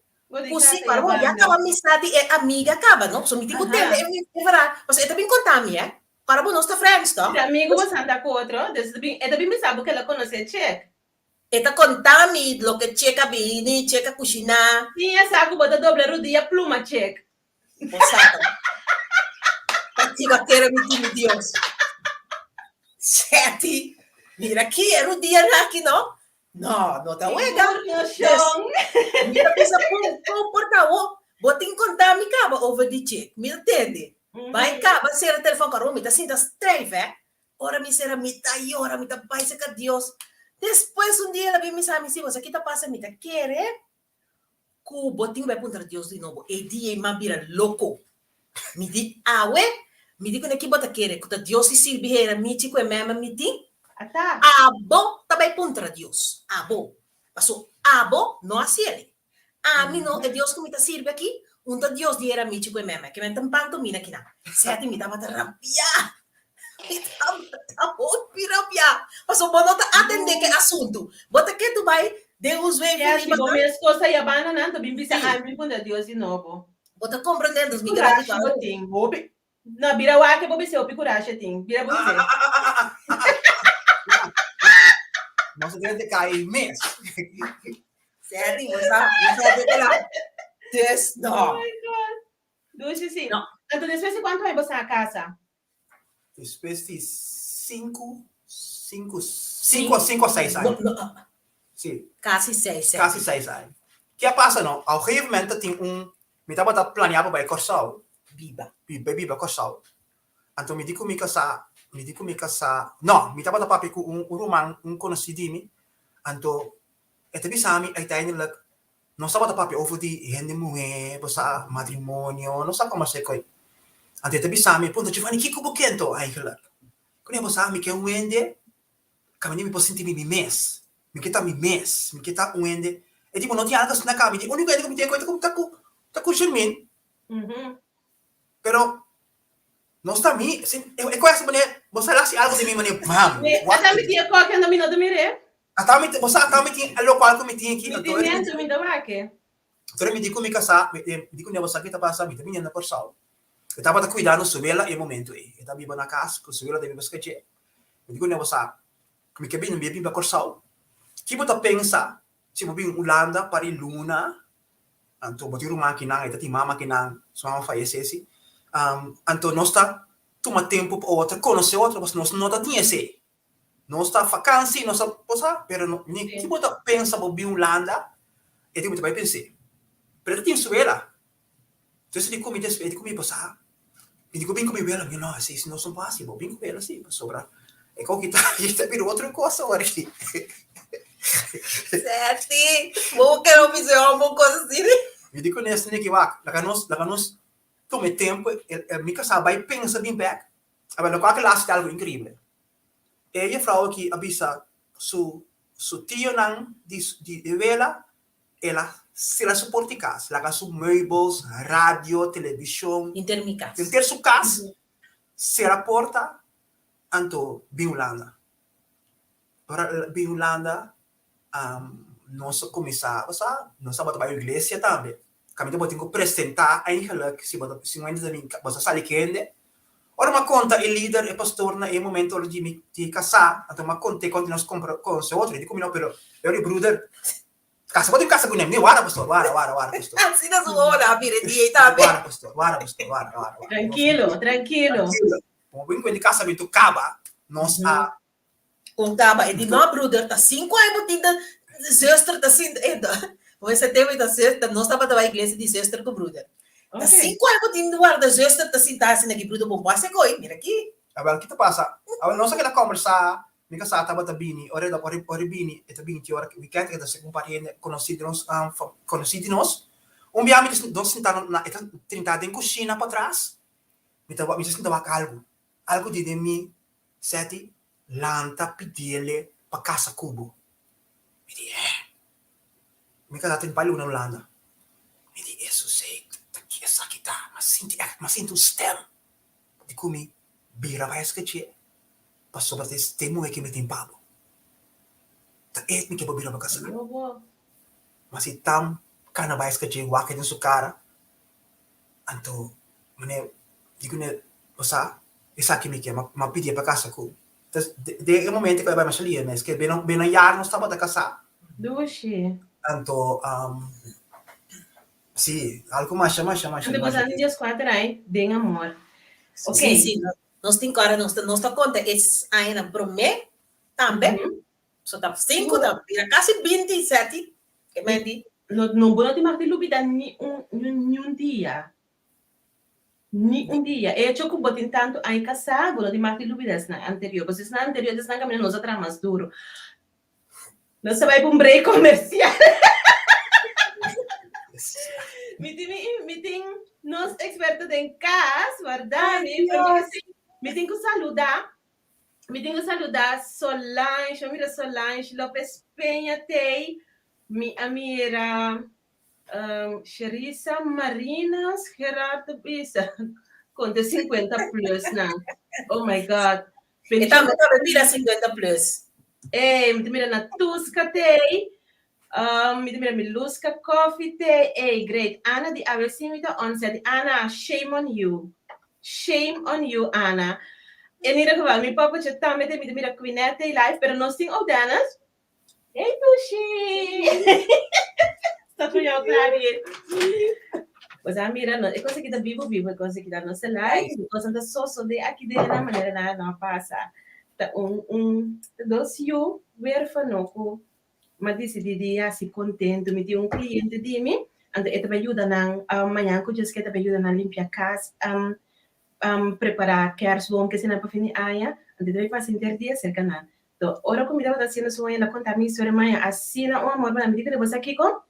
ku si, pero bo ya kaba misa di e amiga kaba, no? So mi tin ku tende e verhaal. Pasobra e ta bin konta mi, eh. Para bo nos ta friends, to? Si amigo bo santa ku otro, dus e ta bin bisa bo ku el a konosé Chek. E ta konta mi loke Chek a bini, Chek a kushiná. Sin e sa ku bo ta dobla rudia pluma Chek. Bo sa ta. Ta tiba kere mi tin mi Dios. Seti, mira ki e rudianan aki no. No, no ta wega. Sigur no, shon. Mi ta bisa pun, kon por ta wo? Bo tin konta mi kaba over di chek. Mi ta tende. Bai kaba sera telefon karo mi ta sinta strijf eh. Ora mi sera mi ta yora, mi ta bai serka Dios. Despues un dia el a bin bisa mi si, bo sa ki ta pasa? Mi ta kere ku bo tin bai puntra Dios di nobo. E dia ei m'a bira loko. Mi di, Awe, mi di kuné ki bo ta kere? Ku ta Dios i sirbi hera michi ku e meme mi tin? Ata. Abo ta bai puntra Dios. Abo. Paso abo no hasi elei. Ami no, e Dios ku mi ta sirbi aki, un ta Dios di hera michi ku e meme. Ke men ta pantomina kinan. Sèti mi tabata rabiá. Mi tabata hopi rabiá. Pasobra bo no ta atendé ku e asuntu. Bo ta ketu bai den un zwefu Yes, riba bo nan. mes kos a yabana nan ta bin bisa ami puntra Dios di nobo. Bo ta komprendé? Dus mi keda Kurashi bo tin. Hopi. No, bira wak bo bis'é hopi kurashi e tin. Bira bo bis'é. Nos a drenta kai mes. Sèti, bo sa, bo sa te kla. Dus, no. Oh my God. Dushi si. No. Anto despues di kuantu aña bo sa kasa? Despues di sinku, sinku, sinku, sinku o seis aña. No, no. Si. Kasi seis, sèti. Kasi seis aña. Ke a pasa no? Op un gegeven moment ta tin un, mi tabata planea pa bai Kòrsou. Biba. Bai biba Kòrsou. Anto mi di ku mi kasá, mi di ku mi kasá, no, mi tabata papia ku un ruman, un konosí di mi, anto e ta bisa mi uiteindelijk Nos tabata papia over di hende muhé, bo sa, matrimonio, nos a kombersá koe. Anto e ta bisa mi, puntra, Giovanni, kiko bo ke anto eigenlijk? Kuné bo sa, mi ke un hende kaminda mi por sinti mi mi mes. Mi ke ta mi mes, mi ke ta un hende. E tipo no tin algu asina kaba. Mi di, úniko hende ku mi tin koe ta ku ta ku Jermin. Pero nos ta mi, e koe hasi manera, bo sa el hasi algu den mi manera, bam! Ata mi tin e koke anto mi no ta mir'é. Ata mi, bo sa ata mi tin lokual ku mi tin aki. Mi tin miedu, mi ta wak e. Anto mi di ku mi kasá, mi di ku bo sa ki ta pasa, mi ta bini na Kòrsou. E tabata kuidando su wela e momentu ei. E ta biba na kas ku su wela ta biba skach'é. Mi di ku bo sa, mi ke bini, mi biba Kòrsou. Ki bo ta pensa si bo bin Hulanda pa di luna? Anto bo tin ruman akinan, e ta tin mama akinan, su mama fayesé si. Anto nos ta tuma tempu pa otro, konosé otro, pasobra nos no ta tin esei. Nos ta vakansi, nos ta cosa, pero no, ni ki bo ta pensa bo bin Hulanda, e di bo ta bai pens'é. Pero e ta tin su wela. Entonces e di ku mi despues, e di ku mi bo sa, mi di ku bin ku mi wela, mi di no, esei si nos no por hasi, bo bin ku wela si, pasobra e kos ki ta ta bira otro kos awor aki. Sèti, bo kere un bis'é un kos asina? Mi di ku nes, Nicky, wak, laga nos, laga nos tuma e tempu, mi kasá bai pensa bin bèk, Awel, lokual ke lasi ta algu inkreible. E jefrou aki a bisa su su tionan di di e wela, el a sera su porta di kas, laga su meubels, radio, televishon, Henter mi kas. henter su kas, sera porta, anto bin Hulanda. Ora el a bin Hulanda, nos a kuminsá, bo sa, nos tabata bai iglesia tambe. Kaminda bo tin ku presentá eigenlijk si bo ta si un hende ta bin bo ta sali ku hende. Ora mi a konta e lider, e pastor na e momento ora di mi di kasá, anto mi a kont'é konta nos kompra konosé otro. E di ku mi no, pero e ora di bruder, kasa bo tin kasa ku ne? Mi di wara pastor, wara, wara, wara pastor. Asina su wowo a bira e dia ei tambe. Wara pastor, wara pastor, wara, wara, wara. Trankilo, trankilo. Trankilo. Como bo bin ku hende kasamentu kaba, nos a. Kon kaba e di no broeder ta sinku aña bo tin ta zuster ta sinta e ta bo esa tempo e ta zuster nos tabata bai iglesia di zuster ku broeder ta sinku aña bo tin warda zuster ta sinta asina ki broeder bo bo hasi koi mira aki. Awel ki ta pasa awel nos a keda kombersa mi kasá tabata bini ora ora ora e bini e ta bini ki ora weekend e ta segun pariente konosí di nos konosí di nos un bia mi ta nos sinta na e ta trinta den kushina patras mi ta mi ta sinta wak algu algu di den mi Seti, lanta pidiele pa kasa ku bo. Mi di, eh. Mi kasa tin pa luna Hulanda. Mi di, e susei ta ki esaki ta? M'a sinti ègt, m'a sinti un stèm di ku mi bira bai eskuch'é pasobra ta e muhé ku mi tin pa bo. Ta e mi ke bo bira bo kasá. Ma si tam kana bai eskuch'é wak den su kara, Anto mane di kuné bo sa esaki mi ke, m'a pidié pa kasa ku. Entonces den e momento ku a bai masha lihe mes ke beno yar nos tabata kasá. Dushi. Anto si algu masha masha masha. Anto boso a tin dieskuater aña den amor. Ok. Si si nos tin kòrda nos ta konta e añanan promé tambe. So ta sinku ta bira kasi binti seti ke men di. No no bo no tin mag di lubida ni un ni un dia. Ni un dia. E hecho ku bo tin tantu aña kasá bo no tin mag di lubida esnan anterior. Pasobra esnan anterior ta esnan kaminda nos a traha mas duru. Nos ta bai pa un break komersial. Mi tin mi mi tin nos eksperto den kas, warda mi. Mi tin ku saluda Mi tin ku saludá Solange, mi a mira Solange Lopez Peña tei, mi a mira Sherisa Marinas, Gerardo bisa konta 50 plus nan. Oh my God. E tambe tambe mira 50 plus. Ey, mi ta mira Natuska tei, mi ta mira Miluska Coffee tei, ey great. Ana di awe si mi ta on set. Ana, shame on you. Shame on you Ana. En ieder geval, mi papacho tambe te mi ta mira Quinette live, pero nos tin Odanas. Hey Tushi! Sta ku jou klaar hier. Pues a mira, no, e cosa kita vivo vivo, e cosa kita no se live, e cosa ta sosode aki den na manera nada no a pasa. Ta un, un, ta dos yu huérfano ku M'a disidí di hasi kontentu. Mi tin un kliente di mi, anto e ta bai yuda nan mañan ku djes ke ta bai yuda nan limpia kas, prepará kèrsboom ke esei pa fin di aña, anto e ta bai pasa henter dia serka nan. Anto ora ku mi tabata hasiendo su hoña, el a konta mi historia maña asina un amor pa nan. Mi di ku bo sa kiko?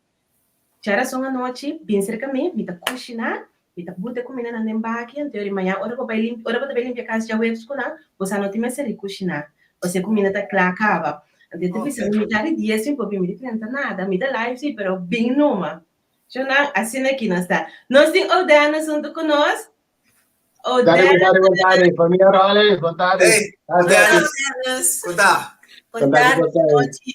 Djarason anochi, bin serka mi, mi ta kushiná, mi ta buta e kumindanan den baki, anto di mañan ora bo bai limpi, ora bo ta bai limpia kas djaweps ku nan, bo sa no tin mester di kushiná, pasobra e kuminda ta kla kaba. Anto e ta bisa mi, mitar di dies mi por bin, mi di prenta nada, mi ta live si, pero bin numa. Shonnan, asina aki nos ta. Nos tin Odanis huntu ku nos. Odanis. Bon tardi, bon tardi, familia Rollins, bon tardi. Hey, Odanis. Kon ta? Bon tardi.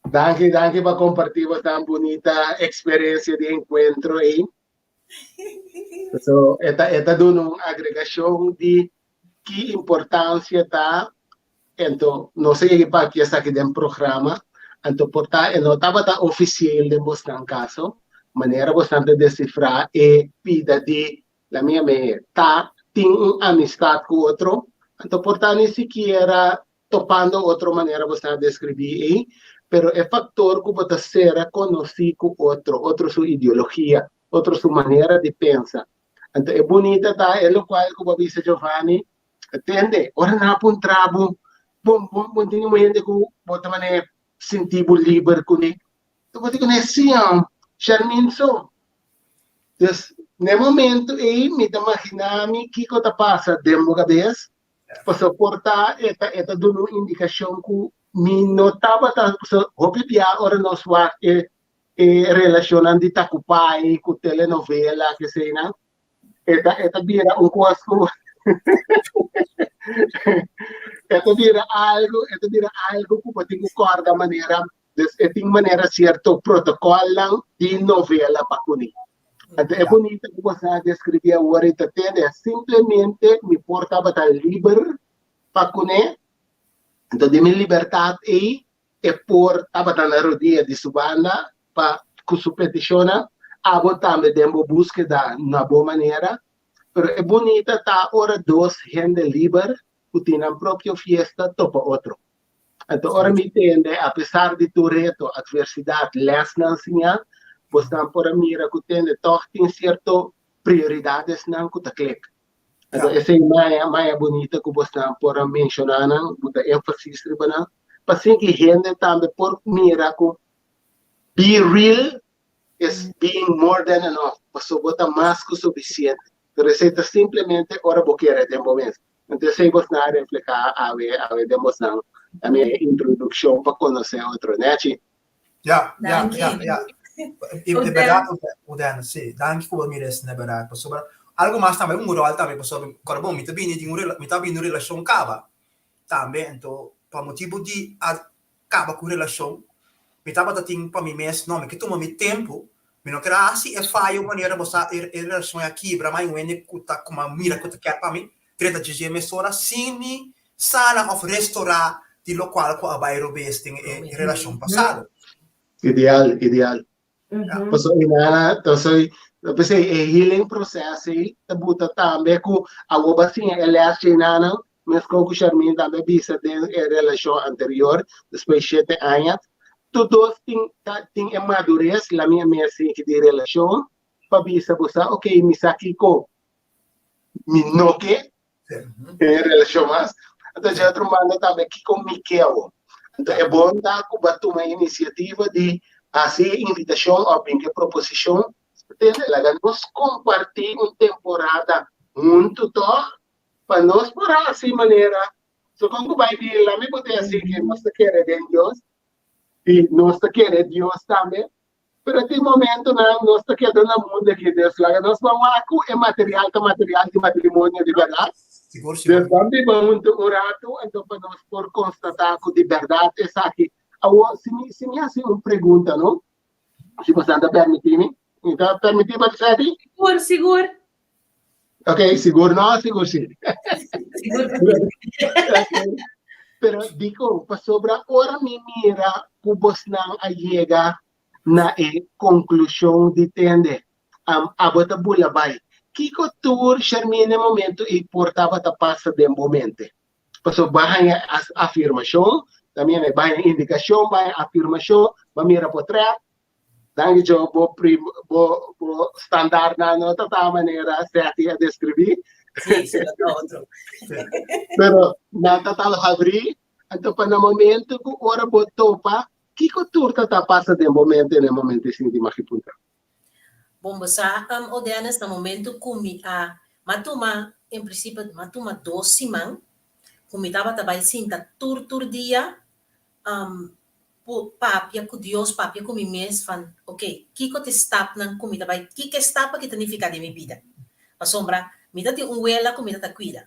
Danki, danki pa kompartí bo tan bunita eksperensia di enkuentro ei. So, e ta, e ta duna un agregashon di ki importansia ta, ento nos a yega papia esaki den programa, anto por ta e no tabata ofisiel den bosnan kaso, manera bosnan ta desifrá e bida di la mia me ta tin un amistat ku otro, anto por ta ni sikiera topando otro manera bo sa describí ei, pero e factor cu bo ta cera conocí cu otro, otro su ideologia, otro su manera di pensa. Anto e bunita ta e locual cu bo a bisa Giovanni, tende, ora nan a puntra bo, bon, bon, bon tin un hende cu bo ta mane sinti bo liber cune, bo di cune, sí, Sharmin so. Dus, n'e momento ei mi ta magina mi kico ta pasa den bo cabes, Pasobra por ta e ta e ta duna un indikashon ku mi no tabata pasobra hopi bia ora nos wak e e relashonnan di Takupai ku telenovela keseinan e ta e ta bira un kos ku e ta bira algu e ta bira algu ku bo tin ku kòrda manera Dus e tin manera sierto protocolnan di novela pa kuné. Anto e bunita ku bo sa deskribí awor i ta tende, simplemente mi por tabata liber pa kuné, anto di mi libertat ei e por tabata na rodia di su banda pa ku su petishonnan, abo tambe den bo búskeda na bo manera, pero e bunita ta ora dos hende liber ku tin nan propio fiesta topa otro. Anto ora mi tende, apesar di tur reto, atversidat, lèsnan siñá, bosnan por a mira ku tende tòg tin sierto prioridadesnan ku ta klik. Anto esei maya, maya bunita ku bosnan por a menshoná nan, bo ta énfasis riba nan, pa sinti hende tambe por mira ku be real is being more than enough, pasobra bo ta mas ku sufisiente. Pero esei ta simplemente ora bo kere den bo mes. Anto esei bosnan a reflehá awe, awe den bosnan na mi introdukshon pa konosé otro. Nechi? Ja, ja, ja, ja. I de bèrdat, Odena, si. Danki ku bo mira esei, na bèrdat. Pasobra algu mas tambe, un ròl tambe, pasobra kòrda bon, mi ta bini di un rela, mi ta bini di un relashon kaba tambe, anto pa motibu di a kaba ku relashon, mi tabata tin pa mi mes, no, mi ke tuma mi tempu, mi no ker hasi e fayo manera bo sa e relashon a kibra, ma un hende ku ta kuma mira ku ta ker pa mi, drenta dje mesora sin mi sana òf restorá di lokual ku a bai robes den e relashon pasado. Ideal, ideal. Pasobra e nana ta soy, p'esei e healing process ei ta buta tambe ku awor bo a siña e les dje nanan, meskos ku Sharmeen tambe a bisa den e relashon anterior, despues shete aña, tur dos tin ta tin e madures, la mi a mes sinti di relashon, pa bisa bo sa, ok, mi sa kiko mi no ke, den e relashon mas. Anto dje otro banda tambe kiko mi ke awor. Anto e bon ta ku bo a tuma e inisiativa di hasi e invitashon òf bin ku e proposishon, tende laga nos kompartí un temporada huntu tòg pa nos por hasi manera so kon ku bai bin lami bo te hasi ke nos ta kere den Dios i nos ta kere Dios tambe. Pero tin momentonan nos ta keda na mundu aki, dus laga nos ban wak ku e material ta material di matrimonio di bèrdat. Sigur, sigur. Dus ban biba huntu un ratu, anto pa nos por konstatá ku di bèrdat esaki. Awor, si mi, si mi hasi un pregunta, no? Si boso ta permití mi. Mi ta permití, Brother Freddy? Sigur, sigur. Ok, sigur no, sigur si. Sigur. Pero dikon? Pasobra ora mi mira ku bosnan a yega na e konklushon di tende, um, abo ta bula bai. Kiko tur, Sharmeen, e momento ei por tabata pasa den bo mente? Pasobra bo a haña afirmashon, ta mira, bo a haña indikashon, bo a haña afirmashon, bo a mira potrèt, Danki Joe, bo prim, bo, bo standaardnan no ta ta manera Seti a describí. Sí, sí, ta otro. Pero nan ta tal habrí, anto pa na momento ku ora bo topa, kiko tur ta ta pasa den bo mente na e momento ei sinti magi puntra? Bon, bo sa, um, Odenes, na momento ku mi a, m'a tuma, en principio, m'a tuma dos siman, ku mi tabata bai sinta tur tur dia, um, Por papia ku Dios, papia ku mi mes van, ok, kiko ta e stapnan ku mi ta bai, kiko e stap aki ta nifiká den mi bida? Pasobra mi ta tin un wela ku mi ta ta kuida.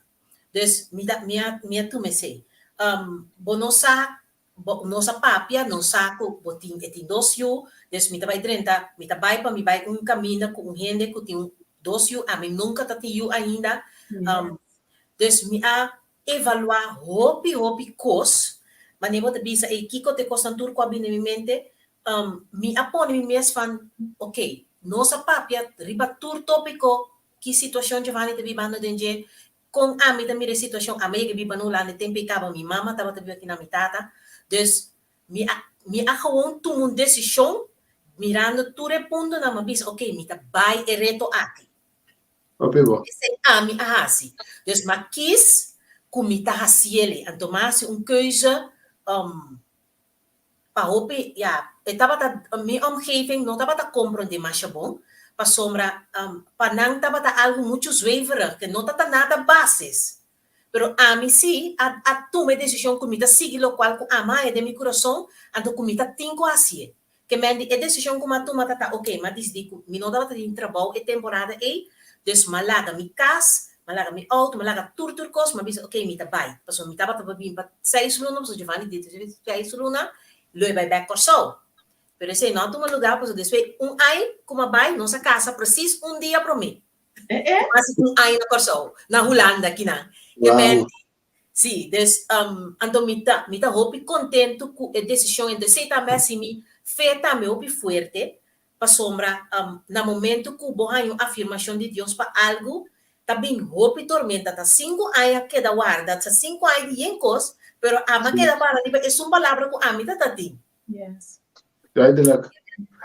Dus mi ta, mi a, mi a tuma esei. Bo no sa, bo nos a papia, nos sa ku bo tin, e tin dos yu, dus mi ta bai drenta, mi ta bai pa mi bai un kaminda ku un hende ku tin dos yu, ami nunka ta tin yu ainda. Dus mi a Evaluá hopi hopi kos, manera bo ta bisa ey kiko ta e kosnan tur ku a bini mi mente, mi a pone mi mes van ok, nos a papia riba tur topiko ki situashon Giovanni ta bibando den dje, kon ami ta mira e situashon, ami a yega biba na Hulanda e tempu ei kaba mi mama tabata biba aki na mi tata, dus mi a mi a gewoon tuma un desishon mirando tur e puntonan mi a bisa ok mi ta bai e reto aki. Hopi bo. Esei ami a hasi. Dus m'a kis ku mi ta hasiele. Anto m'a hasi un keuze um pa hopi, ya, e tabata, mi omgeving no tabata komprondé masha bon, pasobra um pa nan tabata algu muchu zweverig, ke no tabata nada basis. Pero ami sí a a tuma e desishon ku mi ta sigui lokual ku ami a haña den mi kurason, anto ku mi ta tin ku hasié. Ke men di e desishon ku m'a tuma ta ta oke, m'a disidí ku mi no tabata tin trabou e temporada ei, dus m'a laga mi kas, m'a laga mi outo, m'a laga tur tur kos, m'a bisa oke mi ta bai, pasobra mi tabata pa bin pa seis luna, pasobra Giovanni di seis luna lo e bai bèk Kòrsou. Pero esei no a tuma lugá pasobra despues un ai ku m'a bai nos a kasa presis un dia promé. Kasi un ai na Kòrsou, na Hulanda kinan. Ke men Sí, dus anto mi ta mi ta hopi kontentu ku e desishon entonces esei tambe hasi mi fe tambe hopi fuerte pasobra na momento ku bo haña un afirmashon di Dios pa algu ta bin hopi tormenta ta sinku aña keda warda ta sinku aña di yen kos. Pero ami a keda para riba esun palabra ku ami ta ta tin. Yes. Duidelijk.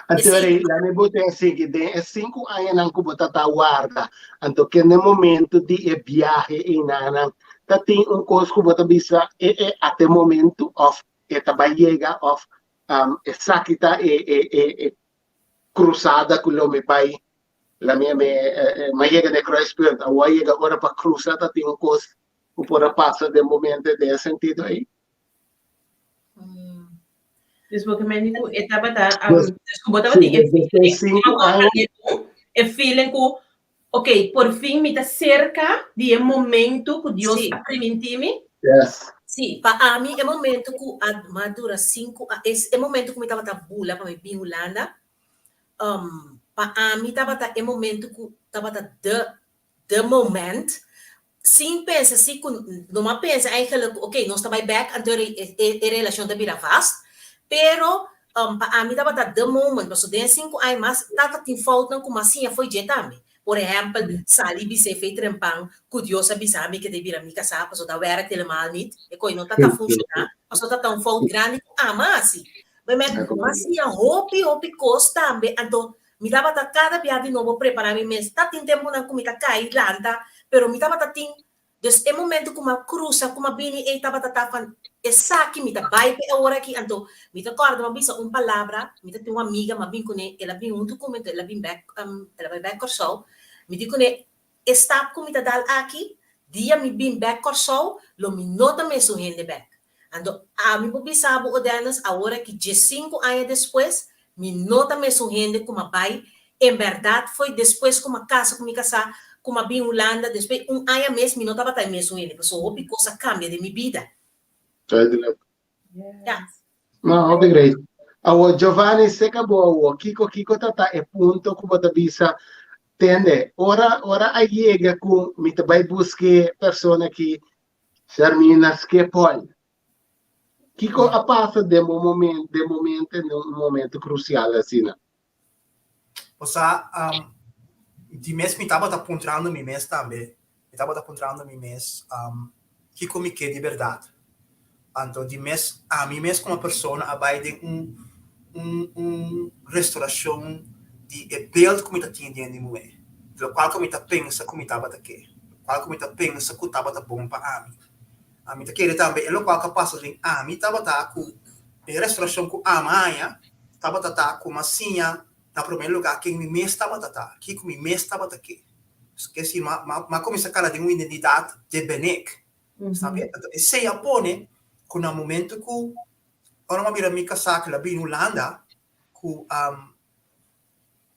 Anto rei, la mi bote a sigui den e sinku añanan ku bo ta ta warda. Anto kende momento di e biahe einanan ta tin un kos ku bo ta bisa e e at e momento òf e ta bai yega òf um, esaki ta e e e e krusada ku lo mi bai la mi mi mi a yega na e kruispunt awor a yega ora pa krusa ta tin un kos ku por a pasa den bo mente den e sentido ei? Dus bo ke mende ku e tabata um, dus ku bo tabatin e feeling, e feeling ku ok, por fin mi ta serka di e momento ku Dios a primintí mi. Yes. Sí, pa ami e momento ku a madura sinku a e momento ku mi tabata bula pa mi bin Hulanda, um, pa ami tabata e momento ku tabata de de moment sin pensa si ku no m'a pensa eigenlijk ku ok nos ta bai bek anto e e relashon ta bira vast pero pa ami tabata de moment pasobra den e sinku aña mas tata tin foutnan ku m'a siña fo'i dje tambe por ehèmpel sali bis'é fei trempan ku Dios a bisa mi ke ta bira mi kasá pasobra ta wèrk helemaal niet e koi no ta ta funshoná pasobra ta ta un fout grandi ku ami a hasi m'a siña hopi hopi kos tambe anto Mi tabata kada bia di nobo prepará mi mes. Ta tin tempunan ku mi ta kai lanta, pero mi tabata tin. Dus e momento ku mi a krusa, ku mi a bini ei tabata ta van esaki mi ta bai p'e awor aki. Anto mi ta kòrda mi a bisa un palabra, mi ta tin un amiga, mi a bin kuné, el a bin huntu ku mi, anto el a bin bèk, el a bai bèk Kòrsou. Mi di kuné, E stap ku mi ta dal aki, dia mi bin bèk Kòrsou, lo mi no ta mesun hende bèk. Anto ami por bisa bo, o Dennis, awor aki diesinku aña despues, mi no ta mesun hende ku m'a bai. En bèrdat foi despues ku m'a kasa ku mi kasá, ku m'a bin Hulanda, despues un aña mes mi no tabata e mesun hende, pasobra hopi kos a kambia den mi bida. Duidelijk. Ja. No, hopi great. Awor, Giovanni, seka bo awor, kiko kiko ta ta e punto ku bo ta bisa, tende, ora ora a yega ku mi ta bai buska e persona ki Sharmina Schiphol. Kiko a pasa den bo momento, den bo mente den un momento krusial asina? Osea, um, di mes mi tabata puntrando mi mes tambe. Mi tabata puntrando mi mes, um, kiko mi ke di bèrdat? Anto di mes, ami mes komo persona a bai den un un un restaurashon di e beeld ku mi ta tin den di muhé, di lokual ku mi ta pensa ku mi tabata ke, lokual ku mi ta pensa ku tabata bon pa ami. Ami ta kere tambe e lokual ku a pasa den ami tabata ku e restaurashon ku ami a haña tabata ta ku mi a siña na promé lugá ken mi mes tabata ta, kiko mi mes tabata ke. Ke si mi a kuminsá kala den un identidat de benek. Snap je? Anto esei a pone ku na momento ku ora mi a mira mi kasá ku el a bini Hulanda ku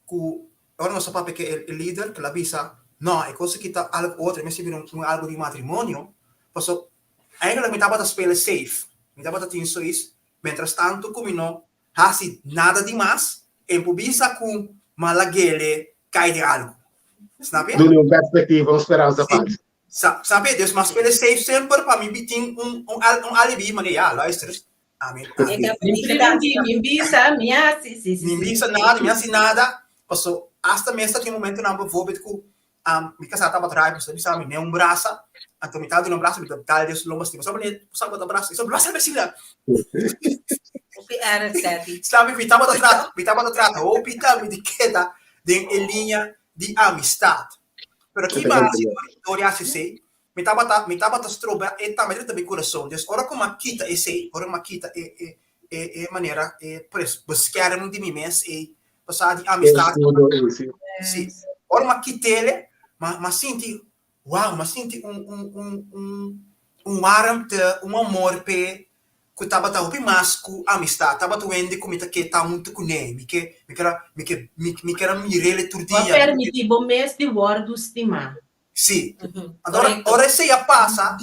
ku ora nos a papia ku e lider ku el a bisa no e kos aki ta algu otro e mester bira un algu di matrimonio paso eigenlijk mi tabata spela safe mi tabata tin sois mientras tanto ku mi no hasi nada di mas e por bisa ku malagele kai den algu snap je? Duna un perspectiva un speransa falso. Snap je? Dus mi a spela safe semper pa mi tin un un alibi manera ya luister ami Mi bisa, mi hasi, si, si, Mi bisa nada, mi hasi nada. Paso hasta mes ta tin momentonan bijvoorbeeld ku mi kasá tabata rai, paso ta bisa mi ne un brasa, anto mi ta duna un brasa, mi ta dal den su lomba stima. Sa manera bo sa bo ta brasa, i sa brasa mi asina. Hopi erg, Seti. Snap je? Mi tabata trata, mi tabata trata hopi tambe di keda den e liña di amistat. Pero ki mi a hasi dor di hasi esei? Mi tabata, mi tabata stroba e tambe drenta mi kurason. Dus ora ku mi a kita esei, ora mi a kita e, e, e, e manera, e pres, beskerming di mi mes ei, pasá di amistat. Escudo ei, sí. Sí. Ora mi a kit'ele, mi, mi a sinti, wow, mi a sinti un, un, un, un, un warmte, un amor p'e, ku tabata hopi mas ku amistat. Tabata un hende ku mi ta ke ta huntu kuné. Mi ke, mi ker a, mi ke, mi, mi ker a mir'ele tur Bo a dia. Mi ke. permití bo mes di wòrdu stimá. Sí. Anto ora, ora esei a pasa,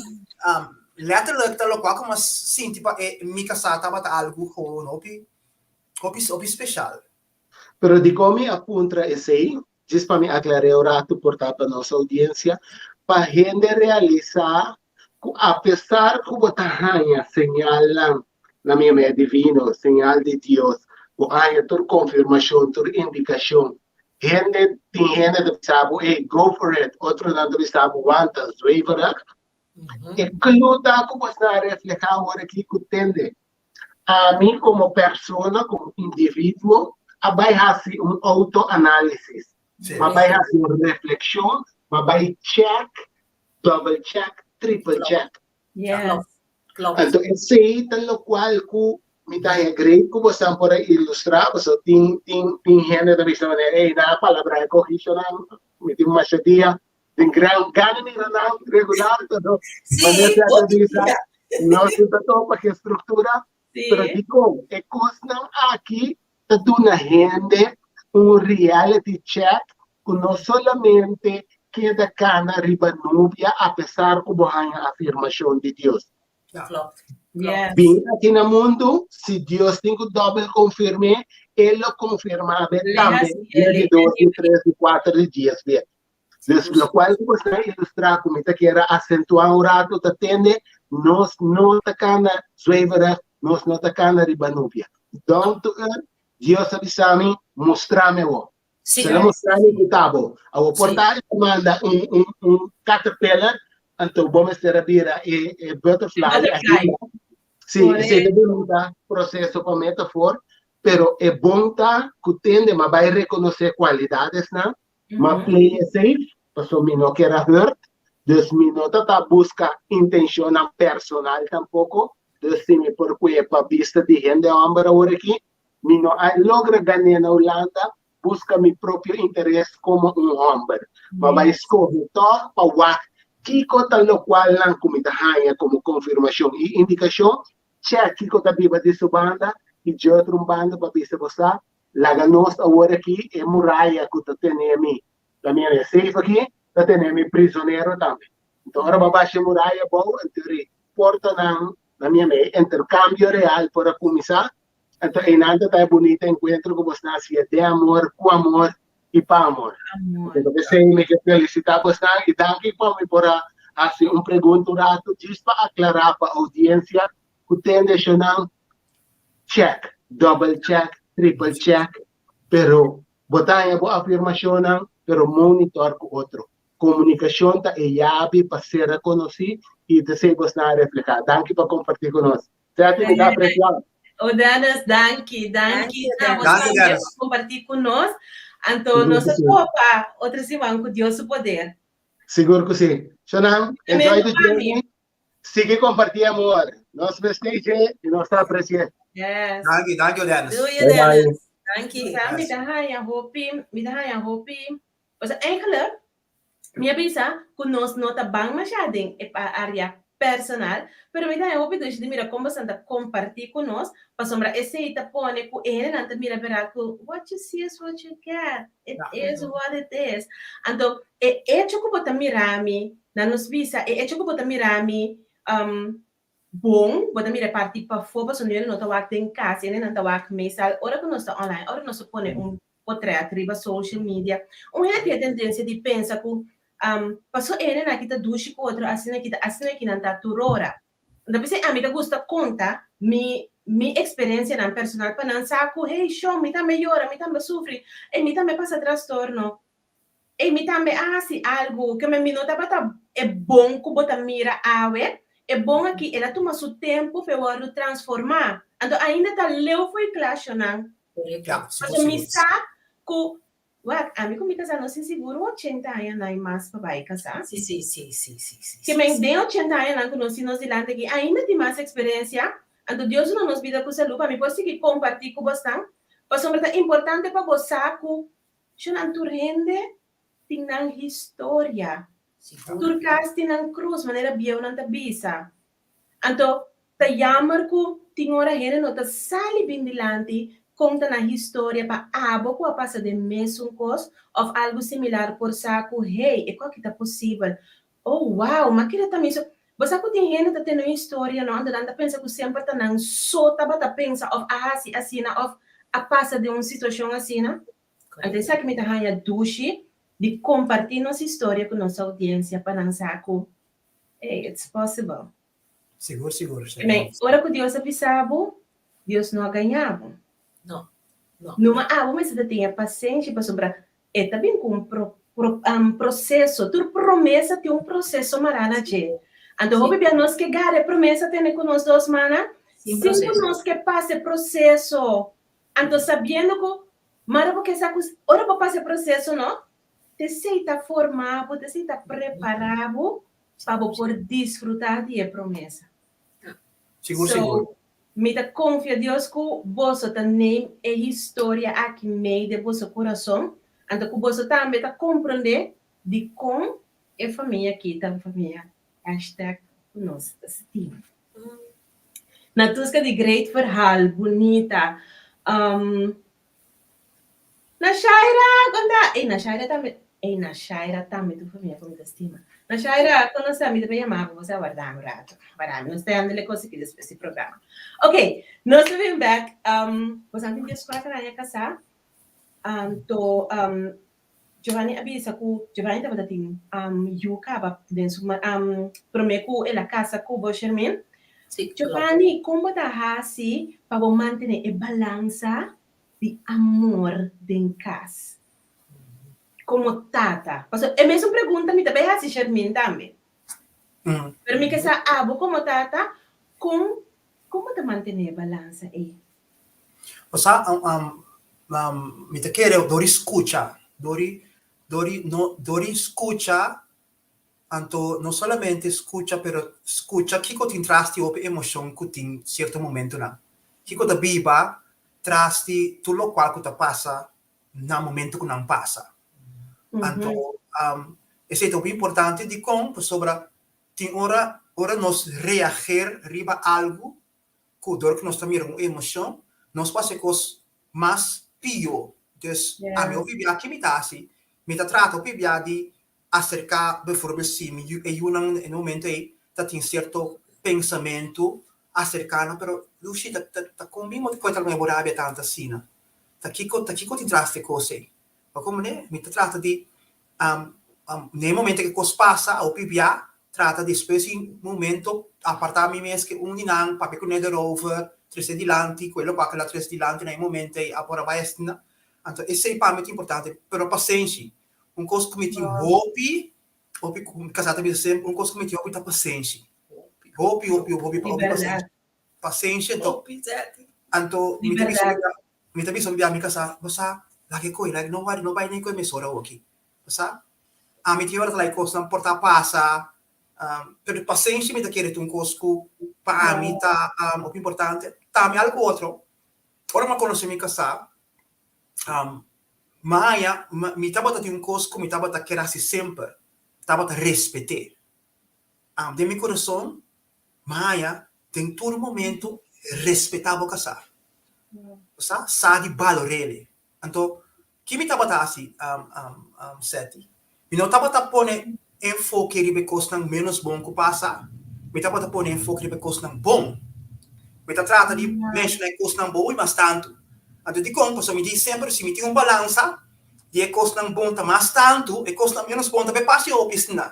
um, letterlijk ta lokual ku mi a sinti pa e mi kasá tabata algu gewoon hopi, hopi, hopi speshal. Pero dikon mi a puntra esei? Djis pa mi aklar'é un ratu por ta pa nos oudiensia, pa hende realisá ku apesar ku bo ta haña señalnan na mi mei divino, señal di Dios, bo a haña tur konfirmashon, tur indikashon, hende, tin hende ta bisa bo, ey, go for it, otronan ta bisa bo, wanta, zweverig. E clue ta ku bosnan a reflehá awor aki ku tende. Ami komo persona, komo individuo, a bai hasi un autoanálisis. Mi a bai hasi un reflekshon, mi a bai check, double check, triple check. Yes. Anto esei ta lokual ku mi ta haña great ku bosan por a ilustrá, pasobra tin tin tin hende ta bisa manera, ey, nan a palabrá e kohishonan, mi tin masha dia den gran gana mira nan regular, pero manera ta ta bisa, nos no ta topa ku e struktura, pero dikon e kosnan aki ta duna hende un reality check ku no solamente keda kana riba nubia apesar ku bo haña afirmashon di Dios. Klopt. Yes. Bin aki na mundu, si Dios tin ku dòbel konfirm'é, e lo konfirmá be tambe dia di dos, di tres, di kuater, di dies be. Dus lokual ku bo sta ilustrá ku mi ta kier a asentuá un ratu ta tende, nos no ta kana zweverig, nos no ta kana riba nubia. Down to earth, Dios a bisa mi, mustra mi awor. Sí. Se lo mustra mi ku ta bo. Awor por ta e ta manda un, un, un caterpillar, anto bo mester a bira e, e butterfly. Butterfly. Sí, esei ta bunita proseso pa metafor, pero e bon ta ku tende ma bai rekonosé kualidadesnan, ma play it safe, pasobra mi no kier a hurt, dus mi no ta ta buska intenshonnan personal tampoko, dus si mi por kue pa bista di hende hòmber awor aki, mi no a logra gané na Hulanda, buska mi propio interes komo un hòmber. Ma bai skohe tòg pa wak kiko ta lokualnan ku mi ta haña komo konfirmashon i indikashon, chèk kiko ta biba di su banda i dje otro un banda pa bisa bo sa, laga nos awor aki e muraya ku ta tene mi, ta mira e safe aki, ta tene mi prizonero tambe. Enton ora bo a basha e muraya abou, anto ri portanan na mi e interkambio real por a kuminsá. Anto einan ta ta e bunita enkuentro ku bosnan hasié den amor, ku amor i pa amor. Anto p'esei mi ke felisitá bosnan i danki pa mi por a hasi un pregunta un ratu djis pa aklará pa oudiensia ku tende eshonan check, double check, triple check, pero bo ta haña bo afirmashonnan pero monitor ku otro. Komunikashon ta e yabi pa ser rekonosí i ta esei bosnan a reflehá. Danki pa kompartí ku nos. Seti, mi ta apresiá. O Dennis, danki, danki. Danki, Na Dennis. bosnan Danki, tambe Dennis. pa kompartí ku nos. Anto nos a topa otro siman ku Dios su poder. Sigur ku si. Shonam, enjoy the journey. Sigui kompartí amor. Nos mester dje i nos ta apresi'é. Yes. Danki, danki Dennis. Doei, Bye bye. Dennis. Danki. Sa mi ta haña hopi, mi ta haña hopi. Osea, eigenlijk, mi a bisa ku nos no ta ban masha den e área personal, pero mi ta haña hopi dushi di mira kon boso ta kompartí ku nos, pasobra esei ta pone ku e hendenan ta mira bèrdat ku what you see is what you get, it is what it is. Anto, e echo ku bo ta mira mi, na nos bisa, e echo ku bo ta mira mi bon, bo ta mira e parti pafó, pasobra hende no ta wak den kas, hendenan ta wak meestal ora ku nos ta online, ora nos ta pone un potret riba social media, un hende tin e tendensia di pensa ku paso e hendenan aki ta dushi ku otro asina aki ta asina aki nan ta tur ora. Anto p'esei ami ta gusta konta mi mi eksperensianan personal pa nan sa ku hey shon mi tambe yora, mi tambe sufri, ey mi tambe pasa trastorno, ey mi tambe a hasi algu ke mi no tabata e bon ku bo ta mira awe, e bon aki el a tuma su tempu pa e wòrdu transformá. Anto ainda ta leu for e kla shonnan. Ja, sigur, Pasobra mi sigur. sa ku, wak, ami ku mi kasá nos tin sigur un ochenta añanan i mas pa bai kasá. Sí, sí, sí, sí, sí, sí, Ke sí, men sí. den ochenta añanan ku nos tin nos dilanti aki ainda tin mas eksperensia, anto Dios duna nos bida ku salú pa mi por sigui kompartí ku bosnan, pasobra ta importante pa bo sa ku shonnan tur hende tin nan historia. Sigur. Tur kas tin nan krus, manera bieunan ta bisa. Anto, ta jammer ku tin ora hende no ta sali bin dilanti konta nan historia pa abo ku a pasa den mesun kos òf algu similar por sa ku hey, e koki ta posibel. Oh wow, ma keda ta miso. Bo sa ku tin hende ta tene un historia no, anto nan ta pensa ku semper ta nan so tabata pensa òf a hasi asina òf a pasa den un situashon asina. Anto esaki mi ta haña dushi di kompartí nos historia ku nos oudiensia pa nan sa ku Hey, it's possible. Sigur, sigur. I mean, ora ku Dios a bisa bo, Dios no a gaña bo. No, no. Numa abo mester ta tin e pasenshi pasobra e ta bin ku un pro, pro, um, proseso. Tur promesa tin un proseso mará na dje. Anto hopi bia nos ke gara e promesa tene ku nos dos mannan, Sin sin ku proseso. nos ke pasa e proseso. Anto sabiendo ku mara bo ke sa ku ora bo pasa e proseso no, t'esei ta forma bo, t'esei ta prepara bo pa bo por disfruta di e promesa. Sigur, So, sigur. mi ta konfia Dios ku boso ta neem e historia aki mei den boso kurason, anto ku boso tambe ta komprondé dikon e famia aki ta un famia hashtag ku nos ta stima. Natuska di great verhaal, bunita. Um, Nashaira, kon ta? Ey, Nashaira tambe, ey, Nashaira tambe tu famia ku mi ta stima. Nashaira, kon nos ta? Mi ta bay yama bo, bo sa warda un rato. Warda, nos ta yanda le kos aki despues di programa. Ok, nos ta bin bek. Um, bo sa tin 14 aña kasá. Anto, um, Giovanni a bisa ku Giovanni tabata tin um, yu kaba den su um, promé ku el a kasa ku bo, Shermin. Sí, klopt. Giovanni, kon bo ta hasi pa bo mantené e balansa di amor den kas? Komo tata. Pasobra e mesun pregunta mi ta bai hasi Shermin tambe. Pero mi ke sa abo komo tata, kon kon bo ta mantené e balansa ei? Osea, mi ta kere dor di skucha, dor di, dor di no, dor di skucha, anto no solamente skucha pero skucha kiko tin tras di hopi emoshon ku tin sierto momentunan. Kiko ta biba tras di tur lokual ku ta pasa na momento ku nan pasa. Anto esei ta hopi importante dikon? Pasobra tin ora, ora nos reager riba algu ku dor ku nos ta mira un emoshon, nos por hasi e kos mas pió. Dus, ami hopi bia ki mi ta hasi, mi ta trata hopi bia di aserká beivoorbeeld si mi yu e yunan na e momento ei ta tin sierto pensamentu, aserká nan, pero Lushi ta ta kon mi motibu ku ta bo rabia tantu asina? Ta kiko ta kiko tin tras di e kos ei? Pa komo ne mi ta trata di Na e momento ku e kos pasa, hopi bia trata despues di un momento apartá mi mes ku un di nan, papia kuné derover, trese dilanti, ku e lokual ku el a trese dilanti na e momento ei a por a bai asina. Anto esei pa mi ta importante, pero pasenshi. Un kos ku mi tin hopi, hopi ku mi kasá ta bisa semper, un kos ku mi tin hopi ta pasenshi. Hopi, hopi, hopi, hopi pasenshi. Pasenshi anto, anto mi ta bisa mi ta bisa un bia mi kasá, bo sa, laga e koe, laga no wari, no bai ni koe mesora awoki. Bo sa, ami tin ora ta laga e kosnan por ta pasa, pero pasenshi mi ta kere ta un kos ku pa ami ta hopi importante. Tambe algu otro, ora mi a konosé mi kasá, mi a haña, mi tabata tin un kos ku mi tabata kere hasi semper, tabata respet'é. Den mi kurason, Maya, den tur momento respetá bo kasá. Bo sa? Sa di balor'é. Anto, ki mi tabata hasi, Seti? Mi no tabata pone enfoke riba e kosnan ménos bon ku pasa, mi tabata pone enfoke riba e kosnan bon. Mi ta trata di menshoná e kosnan bon i mas tantu. Anto, dikon? Pasobra mi di semper, si mi tin un balansa di e kosnan bon ta mas tantu, e kosnan ménos bon ta bai pasa i hopi esnan.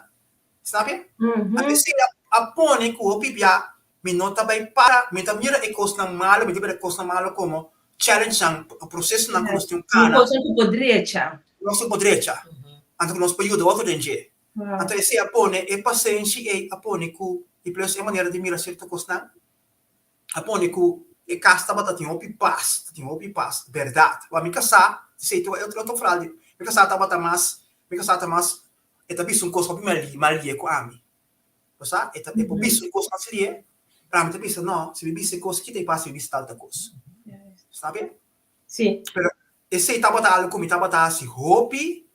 Snap je? Anto esei a pone ku hopi bia mi no ta bai para, mi ta mira e kosnan malo, mi ta mira e kosnan malo komo challengenan, prosesonan ku nos tin kana. Kosnan ku por drecha. Nos ku por drecha. Anto ku nos por yuda otro den dje. Anto esei a pone, e pasenshi ei a pone ku, i plus e manera di mira sierto kosnan, a pone ku e kas tabata tin hopi pas, tin hopi pas, bèrdat. Wak mi kasá, esei ta e otro verhaal di, mi kasá tabata mas, mi kasá ta mas E ta bisa un kos hopi mal lie ku ami. Bo sa? E ta e por bisa un kos mas lie, pero ami ta bisa, no, si mi bisa e kos kita e pasa mi bisa tal ta kos. Snap je? Sí. Pero esei tabata algu ku mi tabata hasi hopi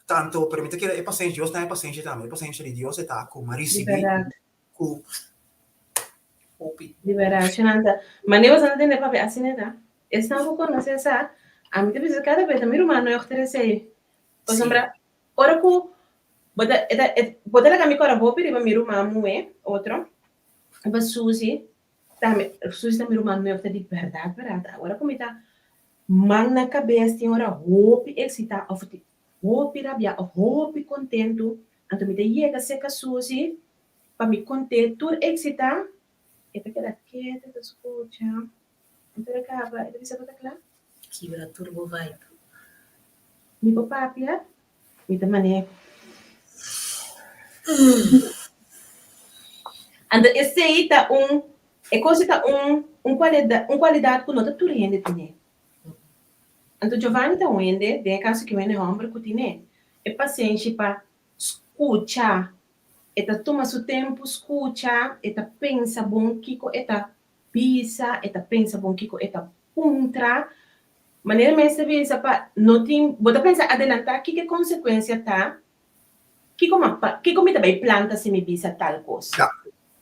tanto, pero mi ta kere e pasenshi, Dios na e pasenshi tambe, e pasenshi di Dios e ta ku mi a risibí ku hopi. Di bèrdat, Shenanta. Mane boso ta tende papia asina ta? Esnan ku konosé sa, ami ta bisa kada bes, ta mi ruman nuchter esei. Pasobra Ora ku bo ta e ta e bo ta laga mi kòrda hopi riba mi ruman muhé, otro, riba Susie, tambe Susie ta mi ruman muhé ku ta di bèrdat bèrdat. Ora ku mi ta man na kabes tin ora hopi eksitá òf hopi rabiá òf hopi kontentu, anto mi ta yega serka Susie pa mi kont'é tur eksitá, e ta keda ketu e ta skucha, anto e kaba e ta bisa bo ta kla? Kibra tur bo vibe. Mi por papia, mi ta maneho. Anto esei ta un e kos ta un un kualida un kualidat ku no ta tur hende tene. Anto Giovanni ta un hende, den e kaso ki un hende hòmber ku tine e pasenshi pa skucha, e ta tuma su tempu skucha, e ta pensa bon kiko e ta bisa, e ta pensa bon kiko e ta puntra. Manera mes ta bisa pa no tin, bo ta pensa adelantá kiko e konsekuensia ta, kiko ma kiko mi ta bai planta si mi bisa tal kos.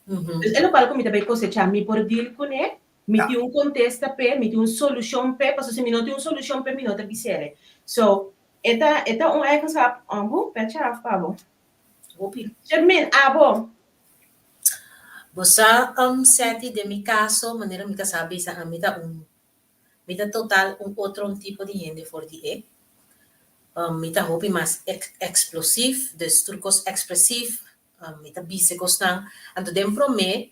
Dus e lokual ku mi ta bai kosechá mi por deal kuné, mi tin un kontesta p'e, mi tin un solushon p'e, pasobra si mi no tin un solushon p'e mi no ta bis'é. So, e ta e ta un eigenschap, hu, pèchi af pa bo. Hopi. Shermin, abo? Bo sa, Seti, den mi kaso, manera mi kasá bisa, ami ta un, mi ta total un otro un tipo di hende for di e. Mi ta hopi mas eksplosief, dus tur kos ekspresief, mi ta bisa e kosnan. Anto den promé,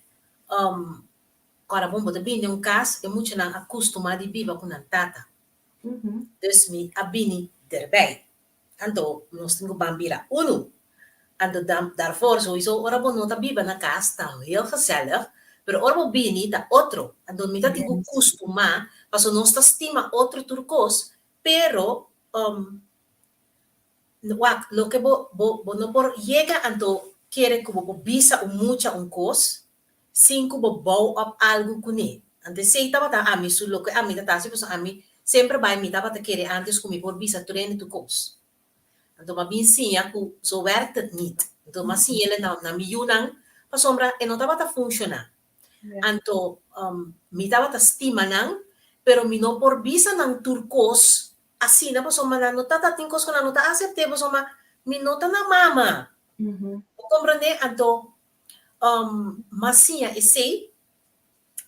ora bon bo ta bini den un kas, e muchanan a kustumá di biba ku nan tata. Dus mi a bini derbei. Anto nos tin ku ban bira unu. Anto daarvoor sowieso ora bo no ta biba na kas ta heel gezellig, pero ora bo bini ta otro. Anto mi ta tin ku kustumá pasobra nos ta stima otro tur kos, pero wak loke bo bo no por yega anto kere ku bo por bisa un mucha un kos sin ku bo bou op algu kuné. Anto esei tabata ami su loke ami ta hasi pasobra ami semper bai mi tabata kere antes ku mi por bisa tur hende tur kos. Anto mi a bin siña ku zo werkt het niet. Anto mi a siñ'el na na mi yunan pasobra e no tabata funshoná. Anto mi tabata stima nan pero mi no por bisa nan tur kos asina pasobra nan no ta tin kos ku nan no ta asept'é pasobra mi no ta nan mama. Bo komprendé? Anto M'a siña esei,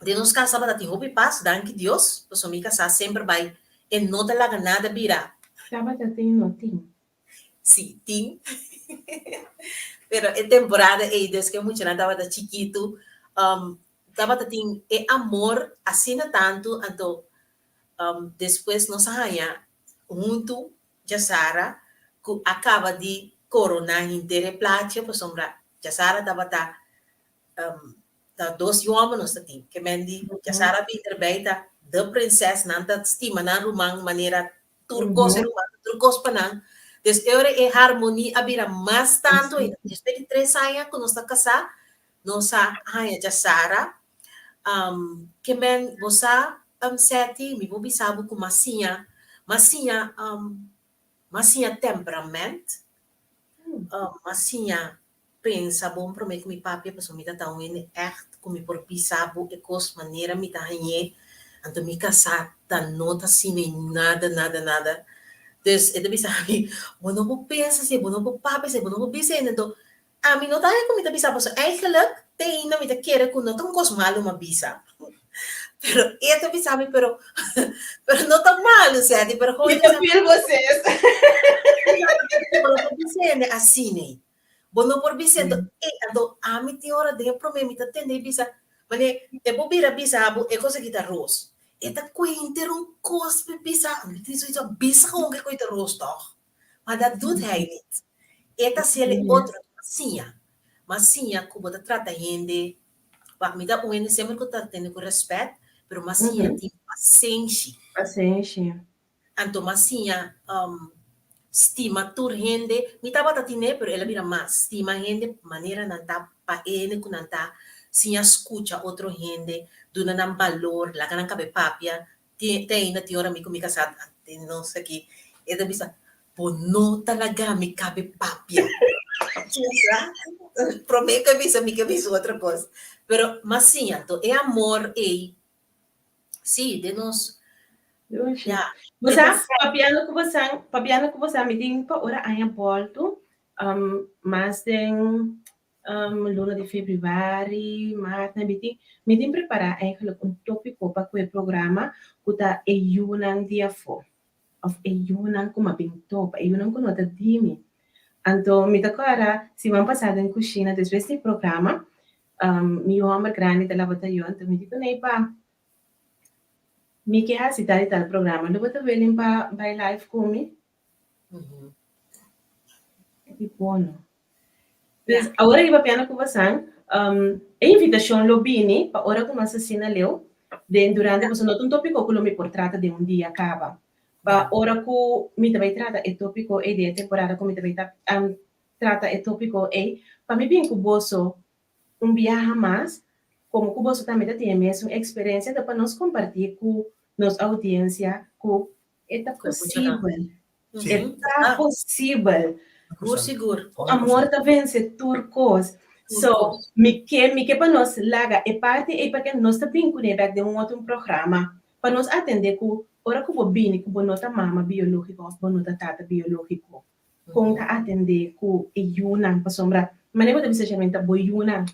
den nos kas tabata tin hopi pas, danki Dios, pasobra mi kasá semper bai, e no ta laga nada bira. Tabata tin no tin? Sí, tin. Pero e temporada ei, des ku e muchanan tabata chikitu, tabata tin e amor asina tantu, anto despues nos a haña huntu Djasara ku a kaba di koroná henter e plachi pasobra Djasara tabata ta dos yu hòmber nos ta tin. Ke men di Djasara a bin erbei ta de prinses, nan ta stima nan ruman manera tur kos e ruman ta tur kos pa nan. Dus e ora e harmonia a bira mas tantu ainda. Despues di tres aña ku nos ta kasá nos a haña Djasara Ke men bo sa, Seti, mi por bisa bo ku m'a siña, m'a siña, m'a siña temperament, m'a siña pensa bon promé ku mi papia pasobra mi ta ta un hende ègt ku mi por bisa bo e kos manera mi ta hañ'é, anto mi kasá ta no ta asina i nada, nada, nada. Dus e ta bisa mi, bo no por pensa asina, bo no por papia asina, bo no por bisa hende, anto Ami no ta haña ku mi ta bisa pasobra eigenlijk te ainda mi ta kere ku no ta un kos malu mi a bisa. Pero e ta bisa mi pero pero no ta malu Seti pero Mi ta feel bo sis. Bo no por bisa hende asina ei. Bo no por bisa hende ey anto ami tin ora den e prome mi ta tende e bisa mane e por bira bisa bo e kos aki ta ros. E ta kuenter un kos pa bisa mi ta bisa bisa kon ke ta ros tòg. Maar dat doet hij niet. E ta hasiel e otro. M'a siña. M'a siña ku bo ta trata hende, wak mi ta un hende semper ku ta tende ku rèspèt, pero m'a siña tin pasenshi. Pasenshi. Anto m'a siña stima tur hende. Mi tabata tine, pero el a bira mas. Stima hende manera nan ta, pa e hende ku nan ta. Siña skucha otro hende, duna nan balor, laga nan kabe papia. Te te ainda tin ora mi ku mi kasá den nos aki, e ta bisa, Bo no ta laga mi kabe papia. Sa? Promé ku e bisa mi ke bisa otro kos. Pero m'a siña anto e amor ei, sí, den nos, Dushi. ya, Bo e sa, ta papiando ku bosan, papiando ku bosan, mi tin pa ora aña bòltu, mas den luna di februari, maart, mi tin, mi tin prepará eigenlijk un tópiko pa ku e programa ku ta e yunan di afó òf e yunan ku mi a bin topa, e yunan ku no ta di mi. Anto mi ta kòrda siman pasá den kushina despues di programa, mi yu hòmber grandi ta laba tayó, anto mi di kuné pa mi ke hasi tal i tal programa, lo bo ta willing pa bai live ku mi? Di bono. Dus awor riba piano ku bosan, E invitashon lo bini pa ora ku nos asina leu den durante pasobra no ta un tópiko ku lo mi por trata den un dia kaba. Pa ora ku mi ta bai trata e tópiko ei den e temporada ku mi ta bai ta trata e tópiko ei pa mi bin ku boso un biaha mas komo ku boso tambe ta tin e mesun eksperensia ta pa nos kompartí ku nos oudiensia ku e ta posibel. E ta posibel. Sigur, sigur. Amor ta vense tur kos. So, mi ke, mi ke pa nos laga e parti ei paske nos ta bin kuné bèk den un otro programa pa nos atendé ku ora ku bo bini ku bo no ta mama biológiko òf bo no ta tata biológiko, kon ta atendé ku e yunan pasobra manera bo ta bisa Shermaine ta bo yunan.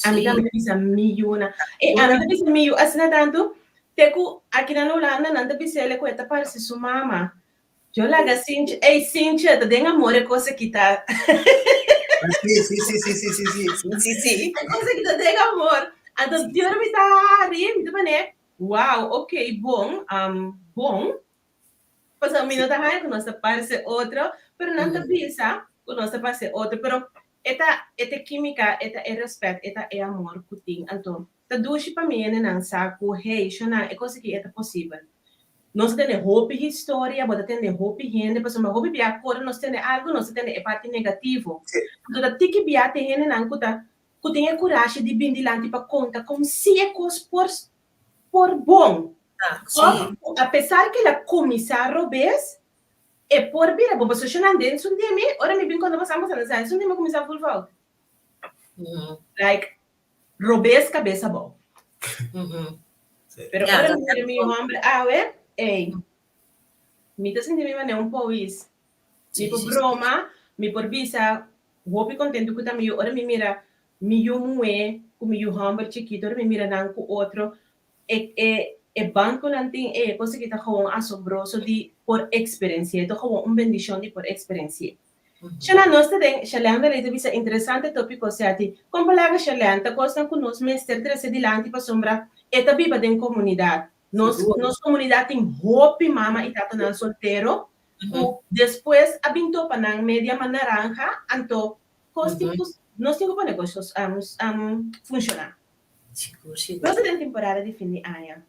Ami tambe ta bisa mi yunan. E ami ta bisa mi yu asina tantu te ku aki na Hulanda nan ta bis'el ku e ta parse su mama. Yo laga Cynthia, ey Cynthia, ta den amor e cosa aki ta. Sí, sí, sí, sí, sí, sí, sí. Sí, sí. E cosa aki ta den amor. Anto Dios mi ta hari, mi ta pone, wow, ok, bon, um, bon. Pasobra mi no ta haya ku nos ta parse otro, pero nan ta bisa ku nos ta parse otro, pero e ta e ta kímika, e ta e rèspèt, e ta e amor ku tin. Anto ta dushi pa mi hendenan sa ku, hey, shona, e kos aki e ta posibel. Nos ta tende hopi historia, bo ta tende hopi hende, pasobra hopi bia ku ora nos tende algu, nos ta tende e parti negativo. Anto ta tiki bia tin hendenan ku ta ku tin e kurashi di bin dilanti pa konta kon si e kos por por bon. Òf apesar ku el a kuminsá robes, e por bira bon. Pasobra shonnan den su dia mi, ora mi bin konta boso ambos a sa, esun dia mi a kuminsá ful fout. Like, robes kabes abou. Pero ora mi mira mi hòmber awe, ey, mi ta sinti mi manera un powis. Mi por broma, mi por bisa hopi kontentu ku ta mi yu. Ora mi mira mi yu muhé ku mi yu hòmber chikitu, ora mi mira nan ku otro, e e e band ku nan tin e kos aki ta gewoon asombroso di por eksperensi'é. Ta gewoon un bendishon di por eksperensi'é. Shalán, nos ta den, Shalán Beley ta bisa interesante tópiko Seti. Kon palabra Shalán ta kosnan ku nos mester trese dilanti pasobra e ta biba den komunidat. Nos nos komunidat tin hopi mama i tatanan soltero ku despues a bin topa nan media man naranja anto kos tin ku nos tin ku pone kos funshoná. Sigur, sigur. Nos ta den temporada di fin di aña.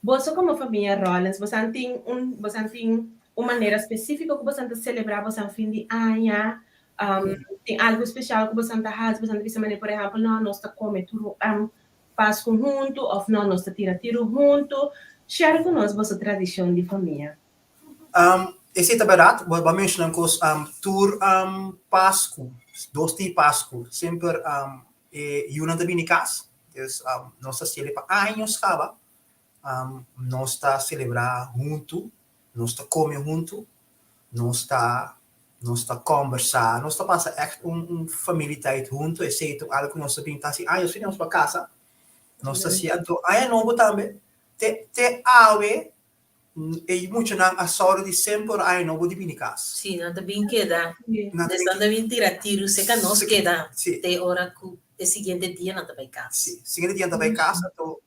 Boso komo famia Rollins, bosan tin un bosan tin un manera spesífiko ku bosan ta selebrá bosan fin di aña? Tin algu spesial ku bosan ta hasi? Bosan ta bisa manera, por ehèmpel, no, nos ta kome tur Pasku huntu òf no, nos ta tira tiru huntu. Share ku nos boso tradishon di famia. Esei ta bèrdat, bo a menshoná un kos, tur Pasku, dos di Pasku, semper E yunan ta bini kas, dus nos ta sele pa años kaba, nos ta selebrá huntu, nos ta kome huntu, nos ta nos ta kòmbersá, nos ta pasa ègt un un familietijd huntu, esei ta algu ku nos ta bin ta hasi años fin nos pa kasa, nos ta hasi anto aña nobo tambe te te awe E muchanan a sòru di semper aña nobo di bini kas. Sí, nan ta bin keda. Nan ta bin tira tiru seka nos keda te ora ku e siguiente dia nan ta bai kas. Sí, siguiente dia nan ta bai kas. Anto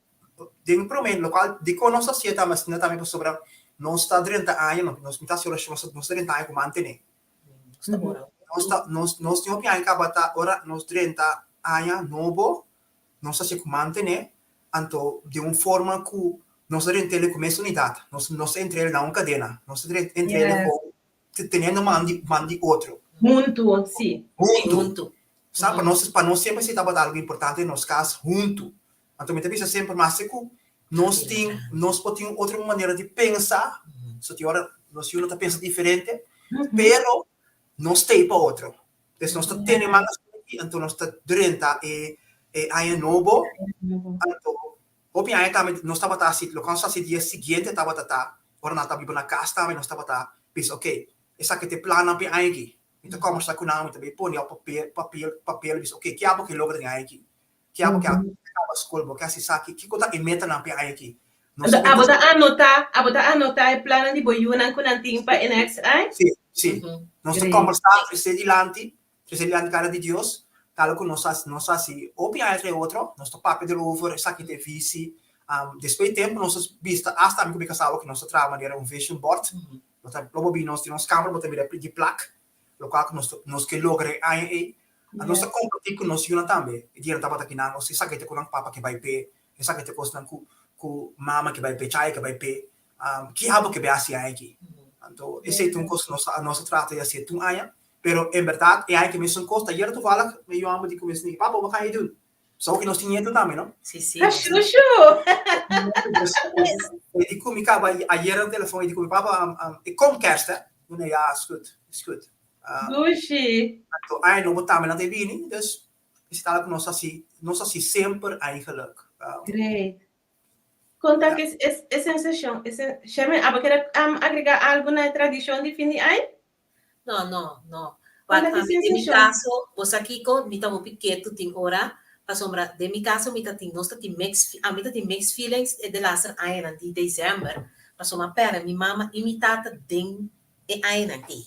den promé lokual dikon nos ta hasié tambe asina tambe pasobra nos ta drenta aña, nos mi ta hasi orashon, nos ta drenta aña ku mantené. Nos ta nos nos tin hopi aña kaba ta ora nos drenta aña nobo Nos ta haci cu mantene, anto den un forma cu nos ta drent'el cu mes unidad, nos nos ta entre'el na un cadena, nos ta entre'el cu teniendo man di man di otro. Hunto, si. Hunto. Sa, pa nos pa nos semper si tabata algo importante den nos cas, hunto. Anto mi ta bisa semper maske cu nos tin nos por tin un otro manera di pensa, so tin ora nos yunan ta pensa diferente, pero nos ta ei pa otro. Pues nos ta tene man asina anto nos ta drenta e e aña nobo. Anto hopi aña tambe nos tabata hasi loke nos hasi dia siguiente tabata ta ora nan ta biba na kas tambe nos tabata bisa ok esaki ta e plannan pa e aña aki. Mi ta kòmbersá ku nan mi ta bai pone op papel papel papel bisa ok ke abo ke logra den e aña aki. Ke abo ke kaba skol bo ke hasi esaki kiko ta e metanan pa e aña aki. Anto abo ta anotá abo ta anotá e plannan di bo yunan ku nan tin pa e next aña? Sí, sí. Nos ta kòmbersá trese dilanti, trese dilanti kara di Dios, tal ku nos hasi, nos hasi hopi aña entre otro, nos ta papia derover, esaki ta e visi. Despues di tempu nos a bista, asta ami ku mi kasá awor ku nos ta traha manera un vision board, nos ta, lo bo bin nos den nos kamber bo ta mira di plak, lokual ku nos nos ke logra e aña ei. Nos ta kompartí ku nos yunan tambe. E dianan tabata kinan, nos esaki ta ku nan papa ke bai p'e, esaki ta kosnan ku ku mama ke bai p'e, chaya ke bai p'e. Ki abo ke bai hasi aña aki? Anto esei ta un kos ku nos nos a trata di hasi tur aña, pero en bèrdat e aña ke mesun kos ta yera toevallig mi yu amo di kuminsá di papa wak aña dun? So ki nos tin nieto tambe no? Si si. Ha shushu! E di ku mi kaba ayera na telefon e di ku mi papa ik kom kerst hè? Mi di ja is goed is goed. Dushi. Anto aña nobo tambe nan ta e bini dus esei ta algo ku nos hasi nos hasi semper eigenlijk. Great. Konta ku e sensashon Sherman abo kere agrega algo na e tradishon di fin di aña? No, no, no. Wak, ami den mi kaso, bo sa kiko, mi ta hopi ketu tin ora, pasobra den mi kaso mi ta tin, nos ta tin mixed, ami ta tin mixed feelings e delaster añanan di december, pasobra a pèrdè mi mama i mi tata den e añanan ei.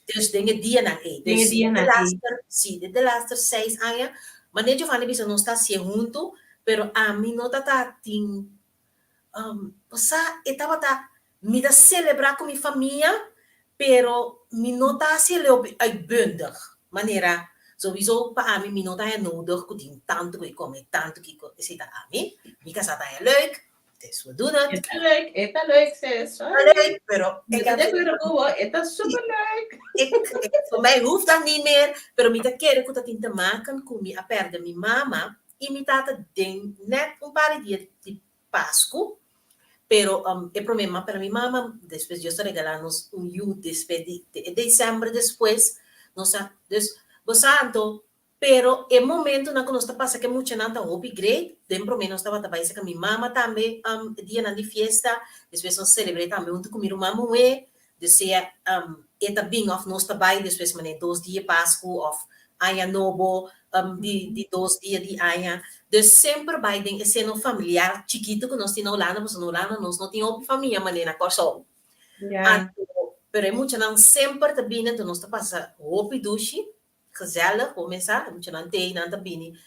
Dus den e dianan ei. Den e dianan ei. Delaster, si, de delaster seis aña, manera Giovanni bisa nos ta hasié huntu, pero ami no ta ta tin Osea, e tabata, mi ta selebrá ku mi famia, pero mi no ta hasi el hopi uitbundig. Manera, souiso pa ami mi no ta haña nodig ku tin tantu ku e kome, tantu kiko, esei ta ami. Mi kasá ta haña leuk, dus we doen het. E ta leuk, e ta leuk sis. E ta leuk, pero Mi ta de akuerdo ku bo, e ta super leuk. Ik, voor mij hoeft dat niet meer, pero mi ta kere ku ta tin te maken ku mi a pèrdè mi mama i mi tata den net un par di dia di Pasku, pero e prome m'a pera mi mama, despues Dios a regala nos un yu despues di e december despues, nos a, dus bo sa anto, pero e momentonan ku nos ta pasa ku e muchanan ta hopi great, den prome nos tabata bai saka mi mama tambe e dianan di fiesta, despues nos selebre tambe huntu ku mi ruman muhé, Dus sea e ta bin of nos ta bai despues manera dos dia Pasku of Aña Nobo di di dos dia di aña. Dus semper bai den e seno familiar chikitu ku nos tin na Hulanda pasobra na Hulanda nos no tin hopi famia manera na Kòrsou. Anto pero e muchanan semper ta bini anto nos ta pasa hopi dushi, gezellig, bo mesa e muchanan t'ei nan ta bini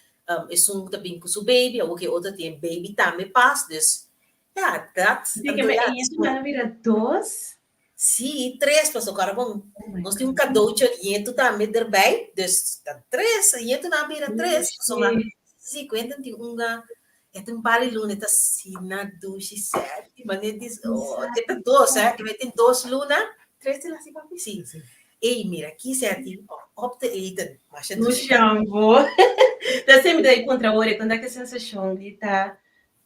esun ta bin ku su baby awor ku e otro tin e baby tambe pas dus Ja, dat. Di ke me e semana bira dos. Sí, tres, pasobra kòrda bon, nos tin un kadoutje nietu tambe derbij, dus ta tres, nietu nan a bira tres, pasobra sí, Quentin tin un e tin un par di luna, e ta asina dushi sèti, manera di, oh, e ta dos, hè, e tin dos luna, tres di lasi papi? Sí. Ey, mira aki sèti, op te eten, masha dushi. Dushi ambo. Ta semper ta kontra wòrdu, konta ki sensashon di ta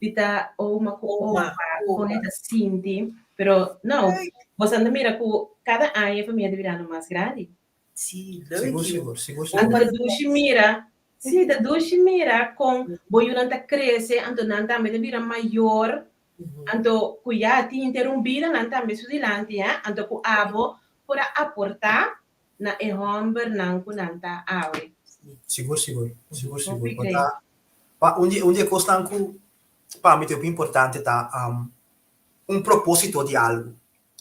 di ta oma ku opa, kon e ta sinti. Pero no, boso anda mira ku kada aña e famia ta birando mas grandi. Sí, leuk Sigur, yu. sigur, sigur, Anto sigur. ta dushi mira, sí, ta dushi mira kon bo yunan ta krese, anto nan tambe ta bira mayor, anto ku ya tin henter un bida nan tambe su dilanti, hè, anto ku abo por a aportá na e hòmbernan ku nan ta awe. Sigur, sigur, sigur, sigur. Hopi Bo great. ta, pa un di, un di e kosnan ku pa mi ta hopi importante ta un propósito di algu.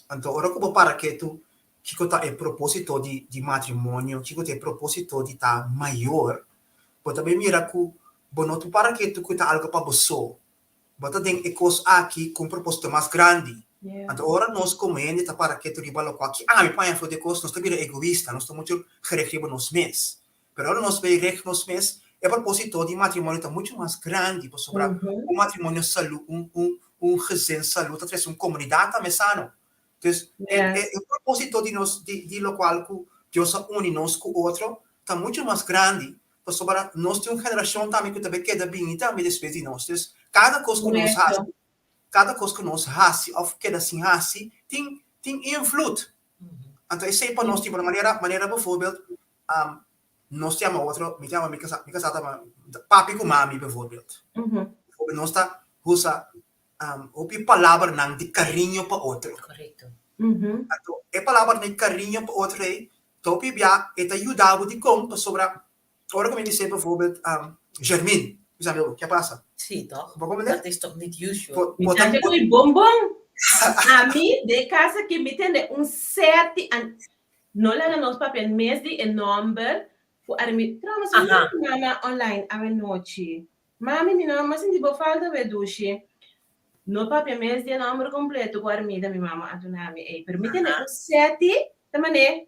Anto ora ku bo para ketu kiko ta e propósito di di matrimonio, kiko ta e propósito di ta mayor, bo ta bai mira ku bo no ta para ketu ku ta algu pa bo so. Bo ta den e kos aki ku un propósito mas grandi. Anto ora nos komo hende ta para ketu riba lokual ki ami por haña for di e kos, nos ta bira egoista, nos ta muchu gericht riba nos mes. Pero ora nos bay richt nos mes, e propósito di matrimonio ta muchu mas grandi, pasobra un matrimonio salú, un un un gezin salú ta trese un komunidat tambe sano. Dus e e e propósito di nos di di lokual ku Dios a uni nos ku otro ta muchu mas grandi, pasobra nos tin un generashon tambe ku ta bay keda bini tambe despues di nos. Dus kada kos ku nos hasi, kada kos ku nos hasi òf keda sin hasi tin tin invloed. Anto esei pa nos tin por manera manera bijvoorbeeld nos ta yama otro, mi ta yama mi kasá, mi kasá ta yama papi ku mami bijvoorbeeld. Bijvoorbeeld nos ta usa hopi palabranan di kariño pa otro. Korekto. Anto e palabranan di kariño pa otro ei ta hopi bia e ta yuda bo dikon pasobra ora ku mi bis'é bijvoorbeeld Jermin, mi sa mi ke pasa? Sí, toch? Bo komprende? Dat is toch niet usual? Mi ta koe bonbon. Ami den kas aki mi tende un sèti an No laga nos papia mes di e nomber cu Armi. Trouwens, mi mami mama online awenochi. Mami, mi no a sinti bo falta we dushi. No papia mes di e nomber completo cu Armida mi mama a duna mi ey. Pero mi tene un seti ta mane.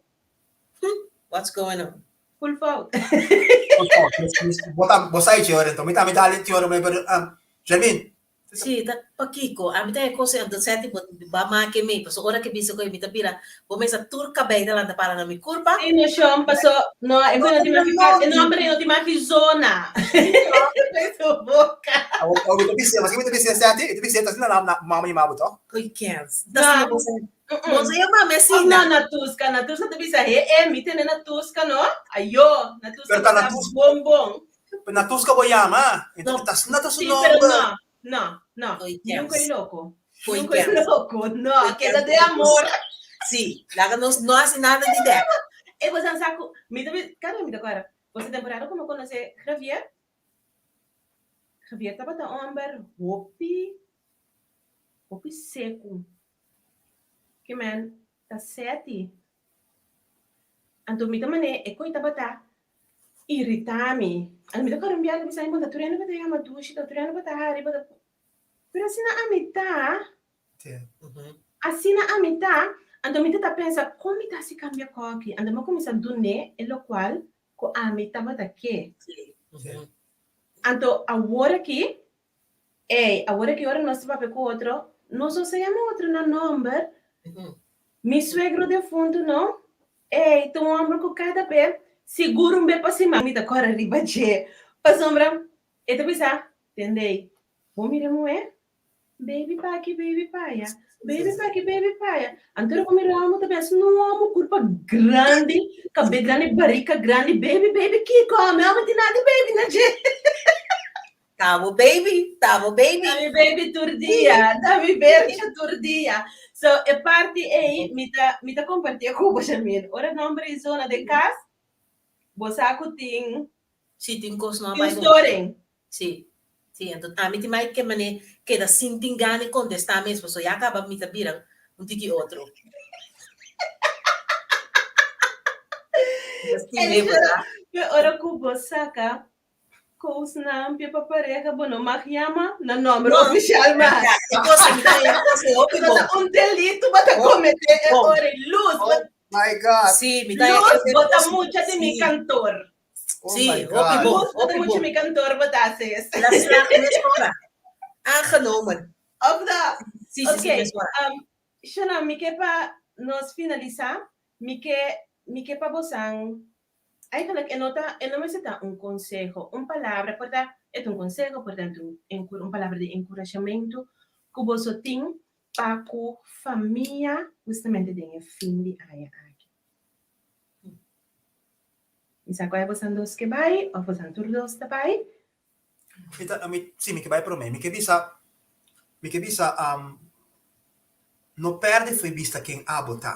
What's going on? Full fout. Bo ta bo sa e teoria enton. Mi tambe ta hali teoria pero Jermin. Si, ta pakiko? Ami ta e kos anto sèti bo ba make mi, paso ora ke bisa koe mi ta bira bo mesa tur kabei ta lanta para na mi kurpa. Si no shon, paso no e no tin maki e nomber no tin maki zona den su boka. Awor mi ta bis'é, paske mi ta bis'é sèti, mi ta bis'é ta asina na mama i mabo tok. Koe kens? Ta asina bo sa. Bo sa yama mi asina. No, Natuska, Natuska ta bisa he e mi tene Natuska no, ayo, Natuska ta bisa bon bon. Pero Natuska bo yama, enton ta asina ta su Sí, nomber. pero no, no, no, ni un koe loko, ni un koe loko, no, keda de amor. Sí, laga nos no hasi nada di dèk. E bo san sa ku, mi ta bisa, kada mi ta kòrda, boso temporada ku mi konosé Javier, Javier tabata un hòmber hopi, hopi seku, ke men ta sèti. Anto mi ta manera e koi tabata irita mi. Anto mi ta kore un biaha bisa mi bo ta tur hende bo ta yama dushi, ta tur hende bo ta hari, bo ta pero asina ami ta, asina ami ta, anto mi ta ta pensa kon mi ta hasi kambia koki, anto mi a kuminsá dun'é e lokual ku ami tabata ke. Anto awor aki Ey, awor aki ora nos ta papia ku otro, nos no sa yama otro na nomber. Mi suegro defunto no. Ey, ta un homber ku kada be, sigur un be pa siman mi ta kore riba dje. Pasobra e ta bisa, Tendey, bo mira muhé? Baby pa aki, baby pa aya, baby pa aki, baby pa aya. Anto ora ku mi ramo ta pensa, no amo kurpa grandi, kabe grandi, barika grandi, baby, baby kiko? Mi amo tin nada di baby na dje. Ta bo baby, ta bo baby. Ta mi baby tur dia, ta mi bercha tur dia. So e parti ei mi ta mi ta comparti ku bo Jamil. Ora nomber i zona den kas, bo sa ku tin Si tin kos no a tin bai bon. storing. Si, si, anto ami tin mai ke mane keda sin tin gana di kontestá mes pasobra ya kaba mi ta bira un tiki otro. Mi ta stim'é bo sa. Ora ku bo saka Kosnan pia pa pareha bo no mag yama na nomber No. official mas. E cosa mi ta e cosa e hopi Bo bon. ta un delito bo ta comete e Bon. ora y luz. Oh my God. Sí, mi ta Luz, e bo ta cosa- mucha di mi sí. kantor. Oh Sí, my hopi God. bon. Luz, bo ta hopi mucha bon. mi kantor bo ta haces. La slag mesora. Aangenomen. Of no? Sí, sí, sí, Ok, mesora. Shona, mi ke pa nos finalisa, mi ke mi ke pa bosan Eigenlijk e no ta, e no mester ta un conseho, un palabra por ta, e ta un conseho, por ta un encu un palabra di encurashamentu cu boso tin pa cu famia hustamente den e fin di aña aki. Mi sa cu ai bosan dos ke bai of bosan tur dos ta bai. Mi ta, mi, si, mi ke bai prome. Mi ke bisa, mi ke bisa, no perde fo'i bista ken abo ta.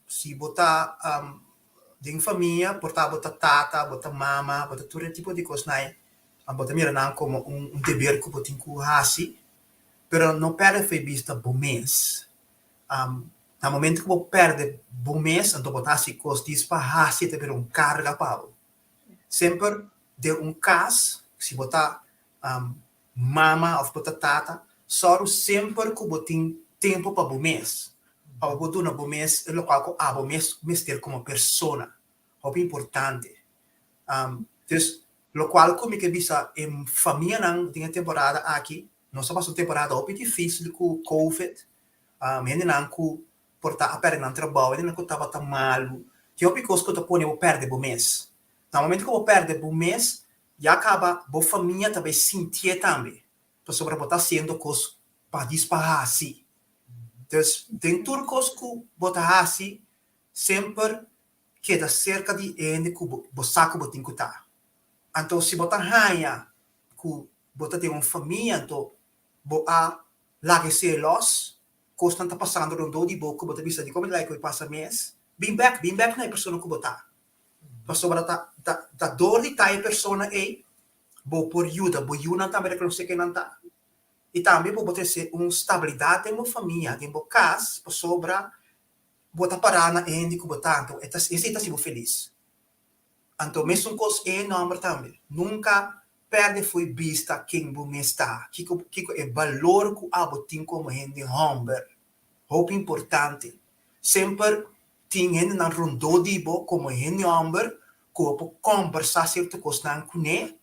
Si bo ta den famia, por ta bo ta tata, bo ta mama, bo ta tur e tipo di kosnan ei, bo ta mira nan komo un deber ku bo tin ku hasi, pero no pèrdè fo'i bista bo mes. Na momento ku bo pèrdè bo mes, anto bo ta hasi kos dis pa hasi, e ta bira un karga pa bo. Semper den un kas, si bo ta mama of bo ta tata, sòru semper ku bo tin tempu pa bo mes, pa bo por duna bo mes e lokual ku abo mes mester komo persona. Hopi importante. Dus, lokual ku mi ke bisa e famianan den e temporada aki, nos a pasa un temporada hopi difísil ku covid, hendenan ku por ta a pèrdè nan trabou, hendenan ku tabata malu, tin hopi kos ku ta pone bo pèrdè bo mes. Na momento ku bo pèrdè bo mes, Ya caba bo famia ta bay sintié tambe, pasobra bo ta haciendo cos pa dis pa haci. Dus den tur cos cu bo ta haci, semper keda cerca di e hende cu bo sa cu bo tin cu ta. Anto si bo ta haña cu bo ta den un famia anto bo a laga esey los, cosnan ta pasando rondó di bo cu bo ta bisa dicon mi ta laga cu e pasa mes, bin bek, bin bek na e persona cu bo ta. Pasobra ta ta ta dor di ta e persona ei bo por yuda bo yunan tambe rekonosé ken nan ta. I tambe bo por trese un stabilidat den bo famia, den bo kas, pasobra bo ta pará na e hende ku bo ta, anto e ta esei ta hasi bo felis. Anto mesun kos e nòmber tambe, nunka pèrdè fo'i bista ken bo mes ta, kiko kiko e balor ku abo tin komo hende hòmber. Hopi importante. Semper. Tin hendenan rondó di bo komo hende hòmber ku bo por kòmbersá sierto kosnan kuné,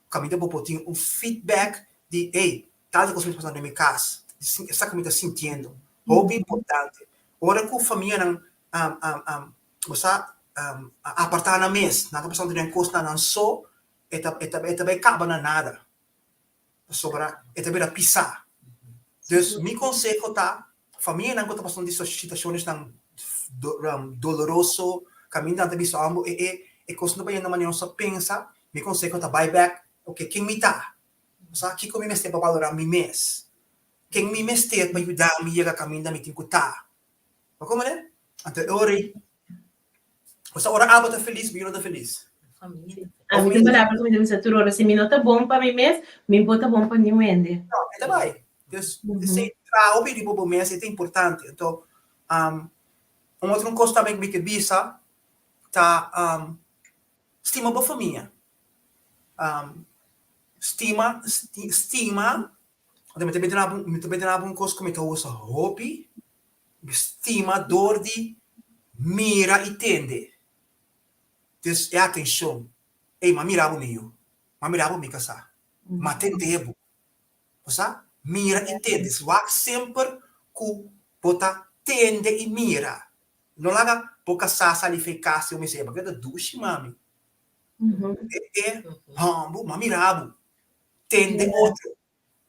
kaminda bo por tin un feedback di, ey, tal kos mi ta pasando den mi kas, esaki mi ta sintiendo. Hopi importante. Ora ku famianan bo sa apartá nan mes, nan ta pasando den kosnan nan so, e ta e ta e ta bai kaba na nada. Pasobra e ta bira pisá. Dus mi konseho ta, famianan ku ta pasando di situashonnan doloroso, kaminda nan ta bisa amo e e e kos no ta bayendo manera nos ta pensa, mi konseho ta bai bèk, oke, ken mi ta? Bo sa kiko mi mester pa balorá mi mes? Ken mi mester pa yuda mi yega kaminda mi tin ku ta? Bo komprende? Anto e ora ei, bo sa ora abo ta felis, mi no ta felis. Ami tin palabra ku mi ta bisa tur ora, si mi no ta bon pa mi mes, mi por ta bon pa niun hende. No, e ta bai. Dus, esei traha hopi riba bo mes, e ta importante. Anto, un otro kos tambe ku mi ke bisa ta stima bo famia. Stima, stima, anto mi ta bira mi ta bira un kos ku mi ta usa hopi, stima dor di mira i tende. Dus e atenshon, ey m'a mira bo mi yu, m'a mira bo mi kasá, m'a tende bo. Bo sa? Mira i tende. Wak semper ku bo ta tende i mira. No laga bo kasá sali for e kas i bo mester, e ta dushi mami. E e hòmbu, m'a mira bo. Tende otro.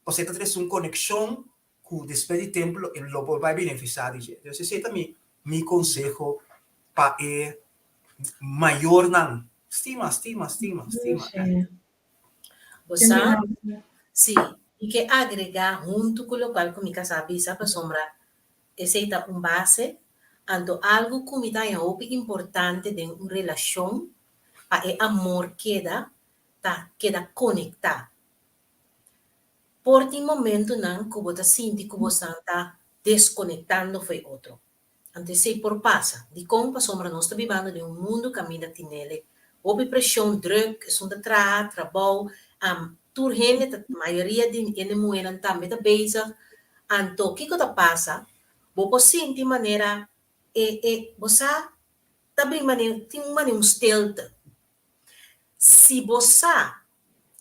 Pasobra e ta trese un konekshon ku despues di tempu lo lo por bai benefisiá di dje. Entonces esei ta mi mi konseho pa e mayornan. Stima, stima, stima, stima. Bo sa? Sí, mi ke agregá huntu ku lokual ku mi kasá a bisa pasobra esei ta un base. Anto algu ku mi ta haña hopi importante den un relashon pa e amor keda ta keda konektá. Por tin momentunan ku bo ta sinti ku bosan ta deskonektando fo'i otro. Anto esei por pasa. Dikon? Pasobra nos ta bibando den un mundu kaminda tinele hopi preshon, drùk, esun ta traha, trabou, tur hende ta, mayoria di hende muhénan tambe ta bezig. Anto kiko ta pasa? Bo por sinti manera e e bo sa ta bin manera tin un manera un stilte. Si bo sa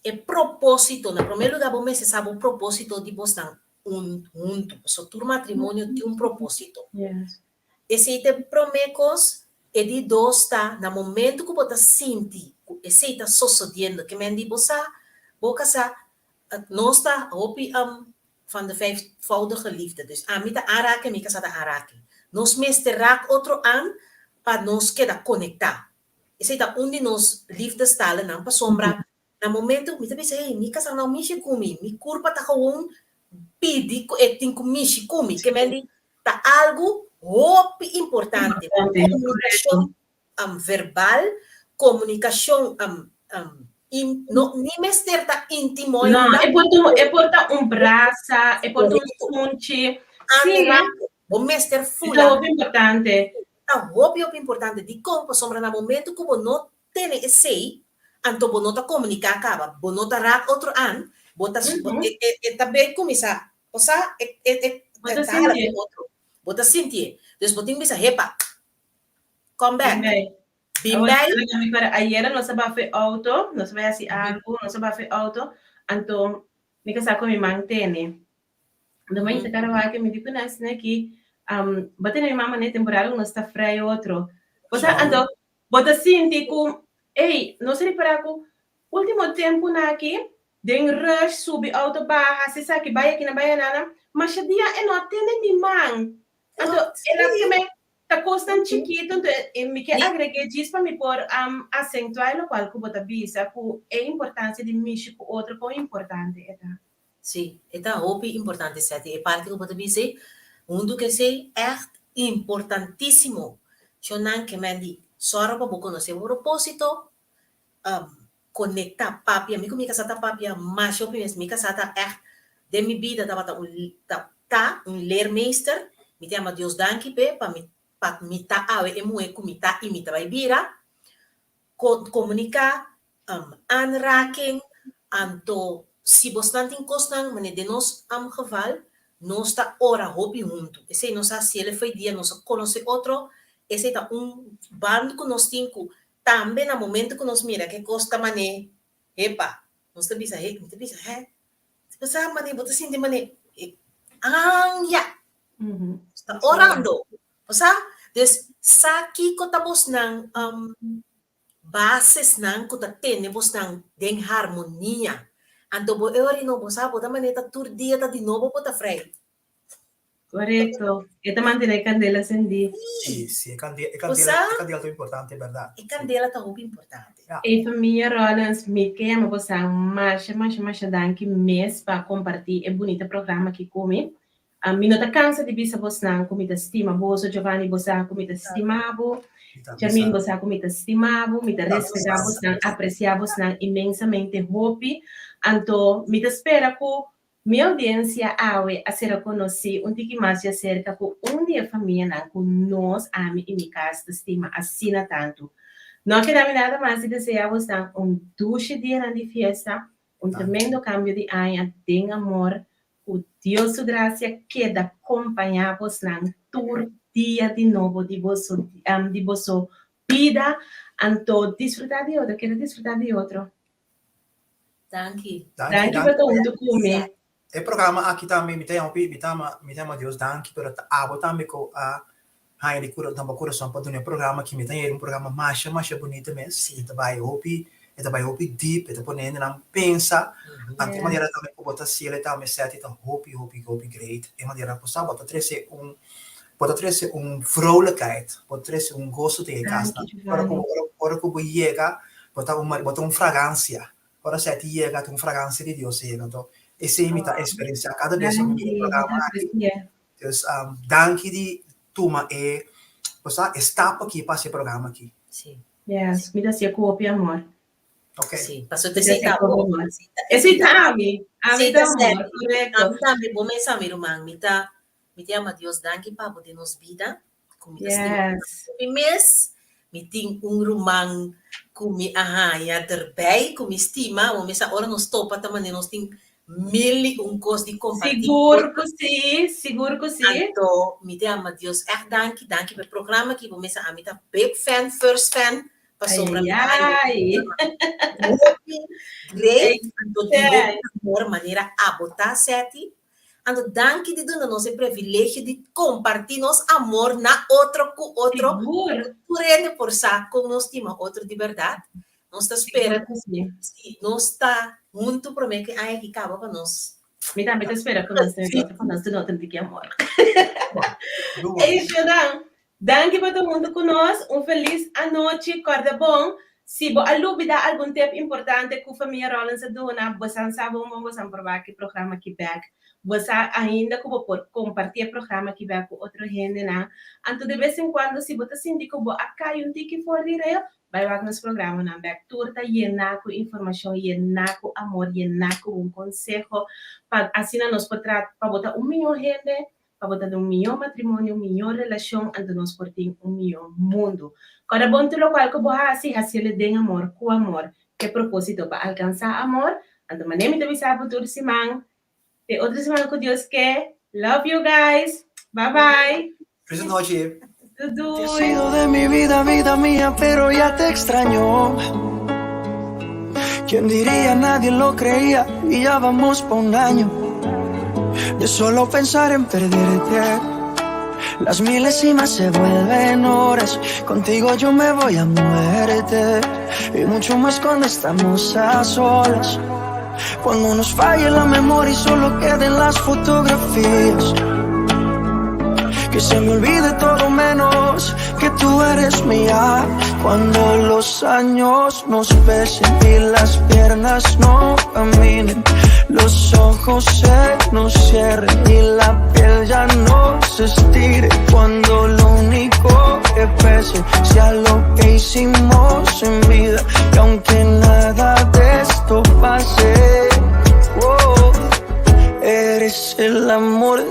e propósito, na promé lugá bo mester sa bo propósito di bosnan un huntu, pasobra tur matrimonio tin un propósito. Esei ta e promé kos. E di dos ta, na momento ku bo ta sinti ku esei ta sosodiendo, ke men di bo sa, bo kasá, nos ta hopi van de vijfvoudige liefde, dus ami ta aanraken, mi kasá ta aanraken. Nos mester rak otro an pa nos keda konektá. Esei ta un di nos liefdestalenan pasobra na momento mi ta bisa hey mi kasá no mishi ku mi, mi kurpa ta gewoon pidi ku e tin ku mishi ku mi, ke men di ta algu hopi importante, komunikashon verbal, komunikashon no ni mester ta intimo No, e por ta e por ta un brasa, e por ta un sunchi, sí. Bo mester Ta fula. hopi importante. Ta hopi hopi importante. Dikon? Pasobra na momento ku bo no tene esei, anto bo no ta komuniká kaba, bo no ta rak otro an, bo ta e e e ta bei kuminsá, bo sa, e e e Bo ta ta hala sintié. den otro. Bo ta sintié. Dus bo tin bisa, hepa, come back. Bin bai. Bin Awor, bai. laga mi para. Ayera nos a bafa e outo, nos a bai hasi algu, nos a bafa e outo, anto mi kasá ku mi man tene. Anto mi a kara wak mi di ku nan asina aki, bo tene mi mama na e temporada ku nos ta frei otro. Bo sa, anto bo ta sinti ku, ey, nos a ripará ku último tempunan aki, den rush, subi outo baha, hasi esaki, bai aki nan, bai anana, masha dia e no a tene mi man. Anto e la keme ta kosnan chikitu, anto mi ke agreg'é djis pa mi por asentuá e lokual ku bo ta bisa, ku e importansia di mishi ku otro, kon importante e ta. Sí, e ta hopi importante Seti, e parti ku bo ta bisa ei, huntu ku esei ègt importantísimo. Shonnan ke men di sòru pa bo konosé bo propósito, konektá, papia. Mi ku mi kasá ta papia masha hopi mes. Mi kasá ta ègt den mi bida tabata un ta ta un leermeester. Mi ta yama Dios danki p'e pa mi pa mi ta awe e muhé ku mi ta i mi ta bai bira. Ko komuniká, Aanraking, anto si bosnan tin kosnan, manera den nos geval, nos ta ora hopi huntu. Esei nos a hasi el fo'i dia nos a konosé otro. Esei ta un band ku nos tin ku tambe na momento ku nos mira ke kos ta man'é, epa, nos ta bisa, he, mi ta bisa, he, bo sa man'é, bo ta sinti man'é, anja, nos ta orando, bo sa? Dus, sa kiko ta bosnan basesnan ku ta tene bosnan den harmonia. Anto bo e ora no, bo sa, bo ta man'é ta tur dia ta di nobo bo ta frei. Korekto. E ta mantené e kandela sendí. Sí, sí, e kandela, e kandela, e kandela ta importante, bèrdat. E kandela ta hopi importante. Ja. E famia Rollins, mi ke yama bosan masha, masha, masha danki mes pa kompartí e bunita programa aki ku mi. Mi no ta kansa di bisa bosnan ku mi ta stima boso, Giovanni bo sa ku mi ta stima bo, Charmaine bo sa ku mi ta stima bo, mi ta respetá bosnan, apresiá bosnan inmensamente hopi. Anto mi ta spera ku Mi audiencia awe a sera conoci un tiki mas djacerca cu un di e famianan cu nos, ami y mi cas, ta stima asina tanto. No a keda mi nada mas di desea bosnan un dushi dianan di fiesta, un tremendo cambio di aña den amor, cu Dios su gracia keda compaña bosnan tur dia di nobo di boso di boso bida, anto disfruta di otro, keda disfruta di otro. Danki. Danki pa ta huntu ku mi. E programa aki tambe mi ta yama mi ta mi ta yama Dios danki pero ta abo tambe ku a haña di kura bo kurason pa duna e programa aki mi ta yera un programa masha masha bunita mes e ta bai hopi e ta bai hopi deep e ta pone hendenan pensa anto e manera tambe ku bo ta hasiel tambe sèt ta hopi hopi hopi great e manera ku sa bo ta trese un bo ta trese un vrolijkheid bo ta trese un goso den e kasnan ora ku ora ku bo yega Bo ta un bo ta un fragancia. Ora esei ti yega ta un fragancia di Dios a yega. Anto esei mi ta experiencia cada bes cu mi mira e programa aki. Dus danki di tuma e bo sa e stap aki pa haci e programa aki. Si. Yes, mi ta hacié cu hopi amor. Ok. Si, pasobra esei ta bo. Esei ta ami. Ami ta amor, correcto. Ami tambe, bo mes ami ruman. Mi ta mi ta yama Dios danki pa bo den nos bida. Ku mi ta stima mi mes, mi tin un ruman ku mi a haña derbij, ku mi stima, bo mes sa ora nos topa ta manera nos tin mil i un kos di kompartí. Sigur ku si, sigur ku si. Anto mi ta yama Dios ègt danki, danki pa e programa aki, bo mes sa ami ta big fan, first fan, pasobra mi ta haña hopi great, anto tin hopi amor manera abo ta, Setty. Anto danki di duna nos e previlegio di kompartí nos amor na otro ku otro. Sigur. Tur hende por sa kon nos stima otro di bèrdat. Nos ta spera ku si nos ta huntu promé ku e aña aki kaba pa nos. Mi tambe ta spera ku nos ta huntu pa nos duna otro un tiki amor. Ey Jordan, Danki pa ta huntu ku nos. Un felis anochi. Kòrda bon, si bo a lubidá algun tep importante ku famia Rollins a duna, bo san sa bon bon bo san por wak e programa aki bèk. Bo sa ainda ku bo por kompartí e programa aki bèk ku otro hendenan. Anto de bes en kuando si bo ta sinti ku bo a kai un tiki for di rel, bai wak nos programanan bèk. Tur ta yená ku informashon, yená ku amor, yená ku bon konseho pa asina nos por trata pa bo ta un mihó hende, Pa bo ta den un mihó matrimonio, un mihó relashon, anto nos por tin un mihó mundu. Kòrda bon tur lokual ku bo hasi, hasiel den amor, ku amor, ku e propósito pa alkansá amor. Anto manera mi ta bisa bo tur siman, te otro siman ku Dios ke. Love you guys! Bye bye! Feliz nochi! Doei! Te has ido de mi vida, vida mía, pero ya te extraño. Quién diría, nadie lo creía y ya vamos pa un año. De solo pensar en perderte, las milésimas se vuelven horas. Contigo yo me voy a muerte y mucho más cuando estamos a solas. Cuando nos falle la memoria y solo queden las fotografías. Que se me olvide todo menos que tú eres mía. Cuando los años nos pesen y las piernas no caminen, los ojos se nos cierren y la piel ya no se estire. Cuando lo único que pese sea lo que hicimos en vida. Y aunque nada de esto pase, oh, eres el amor.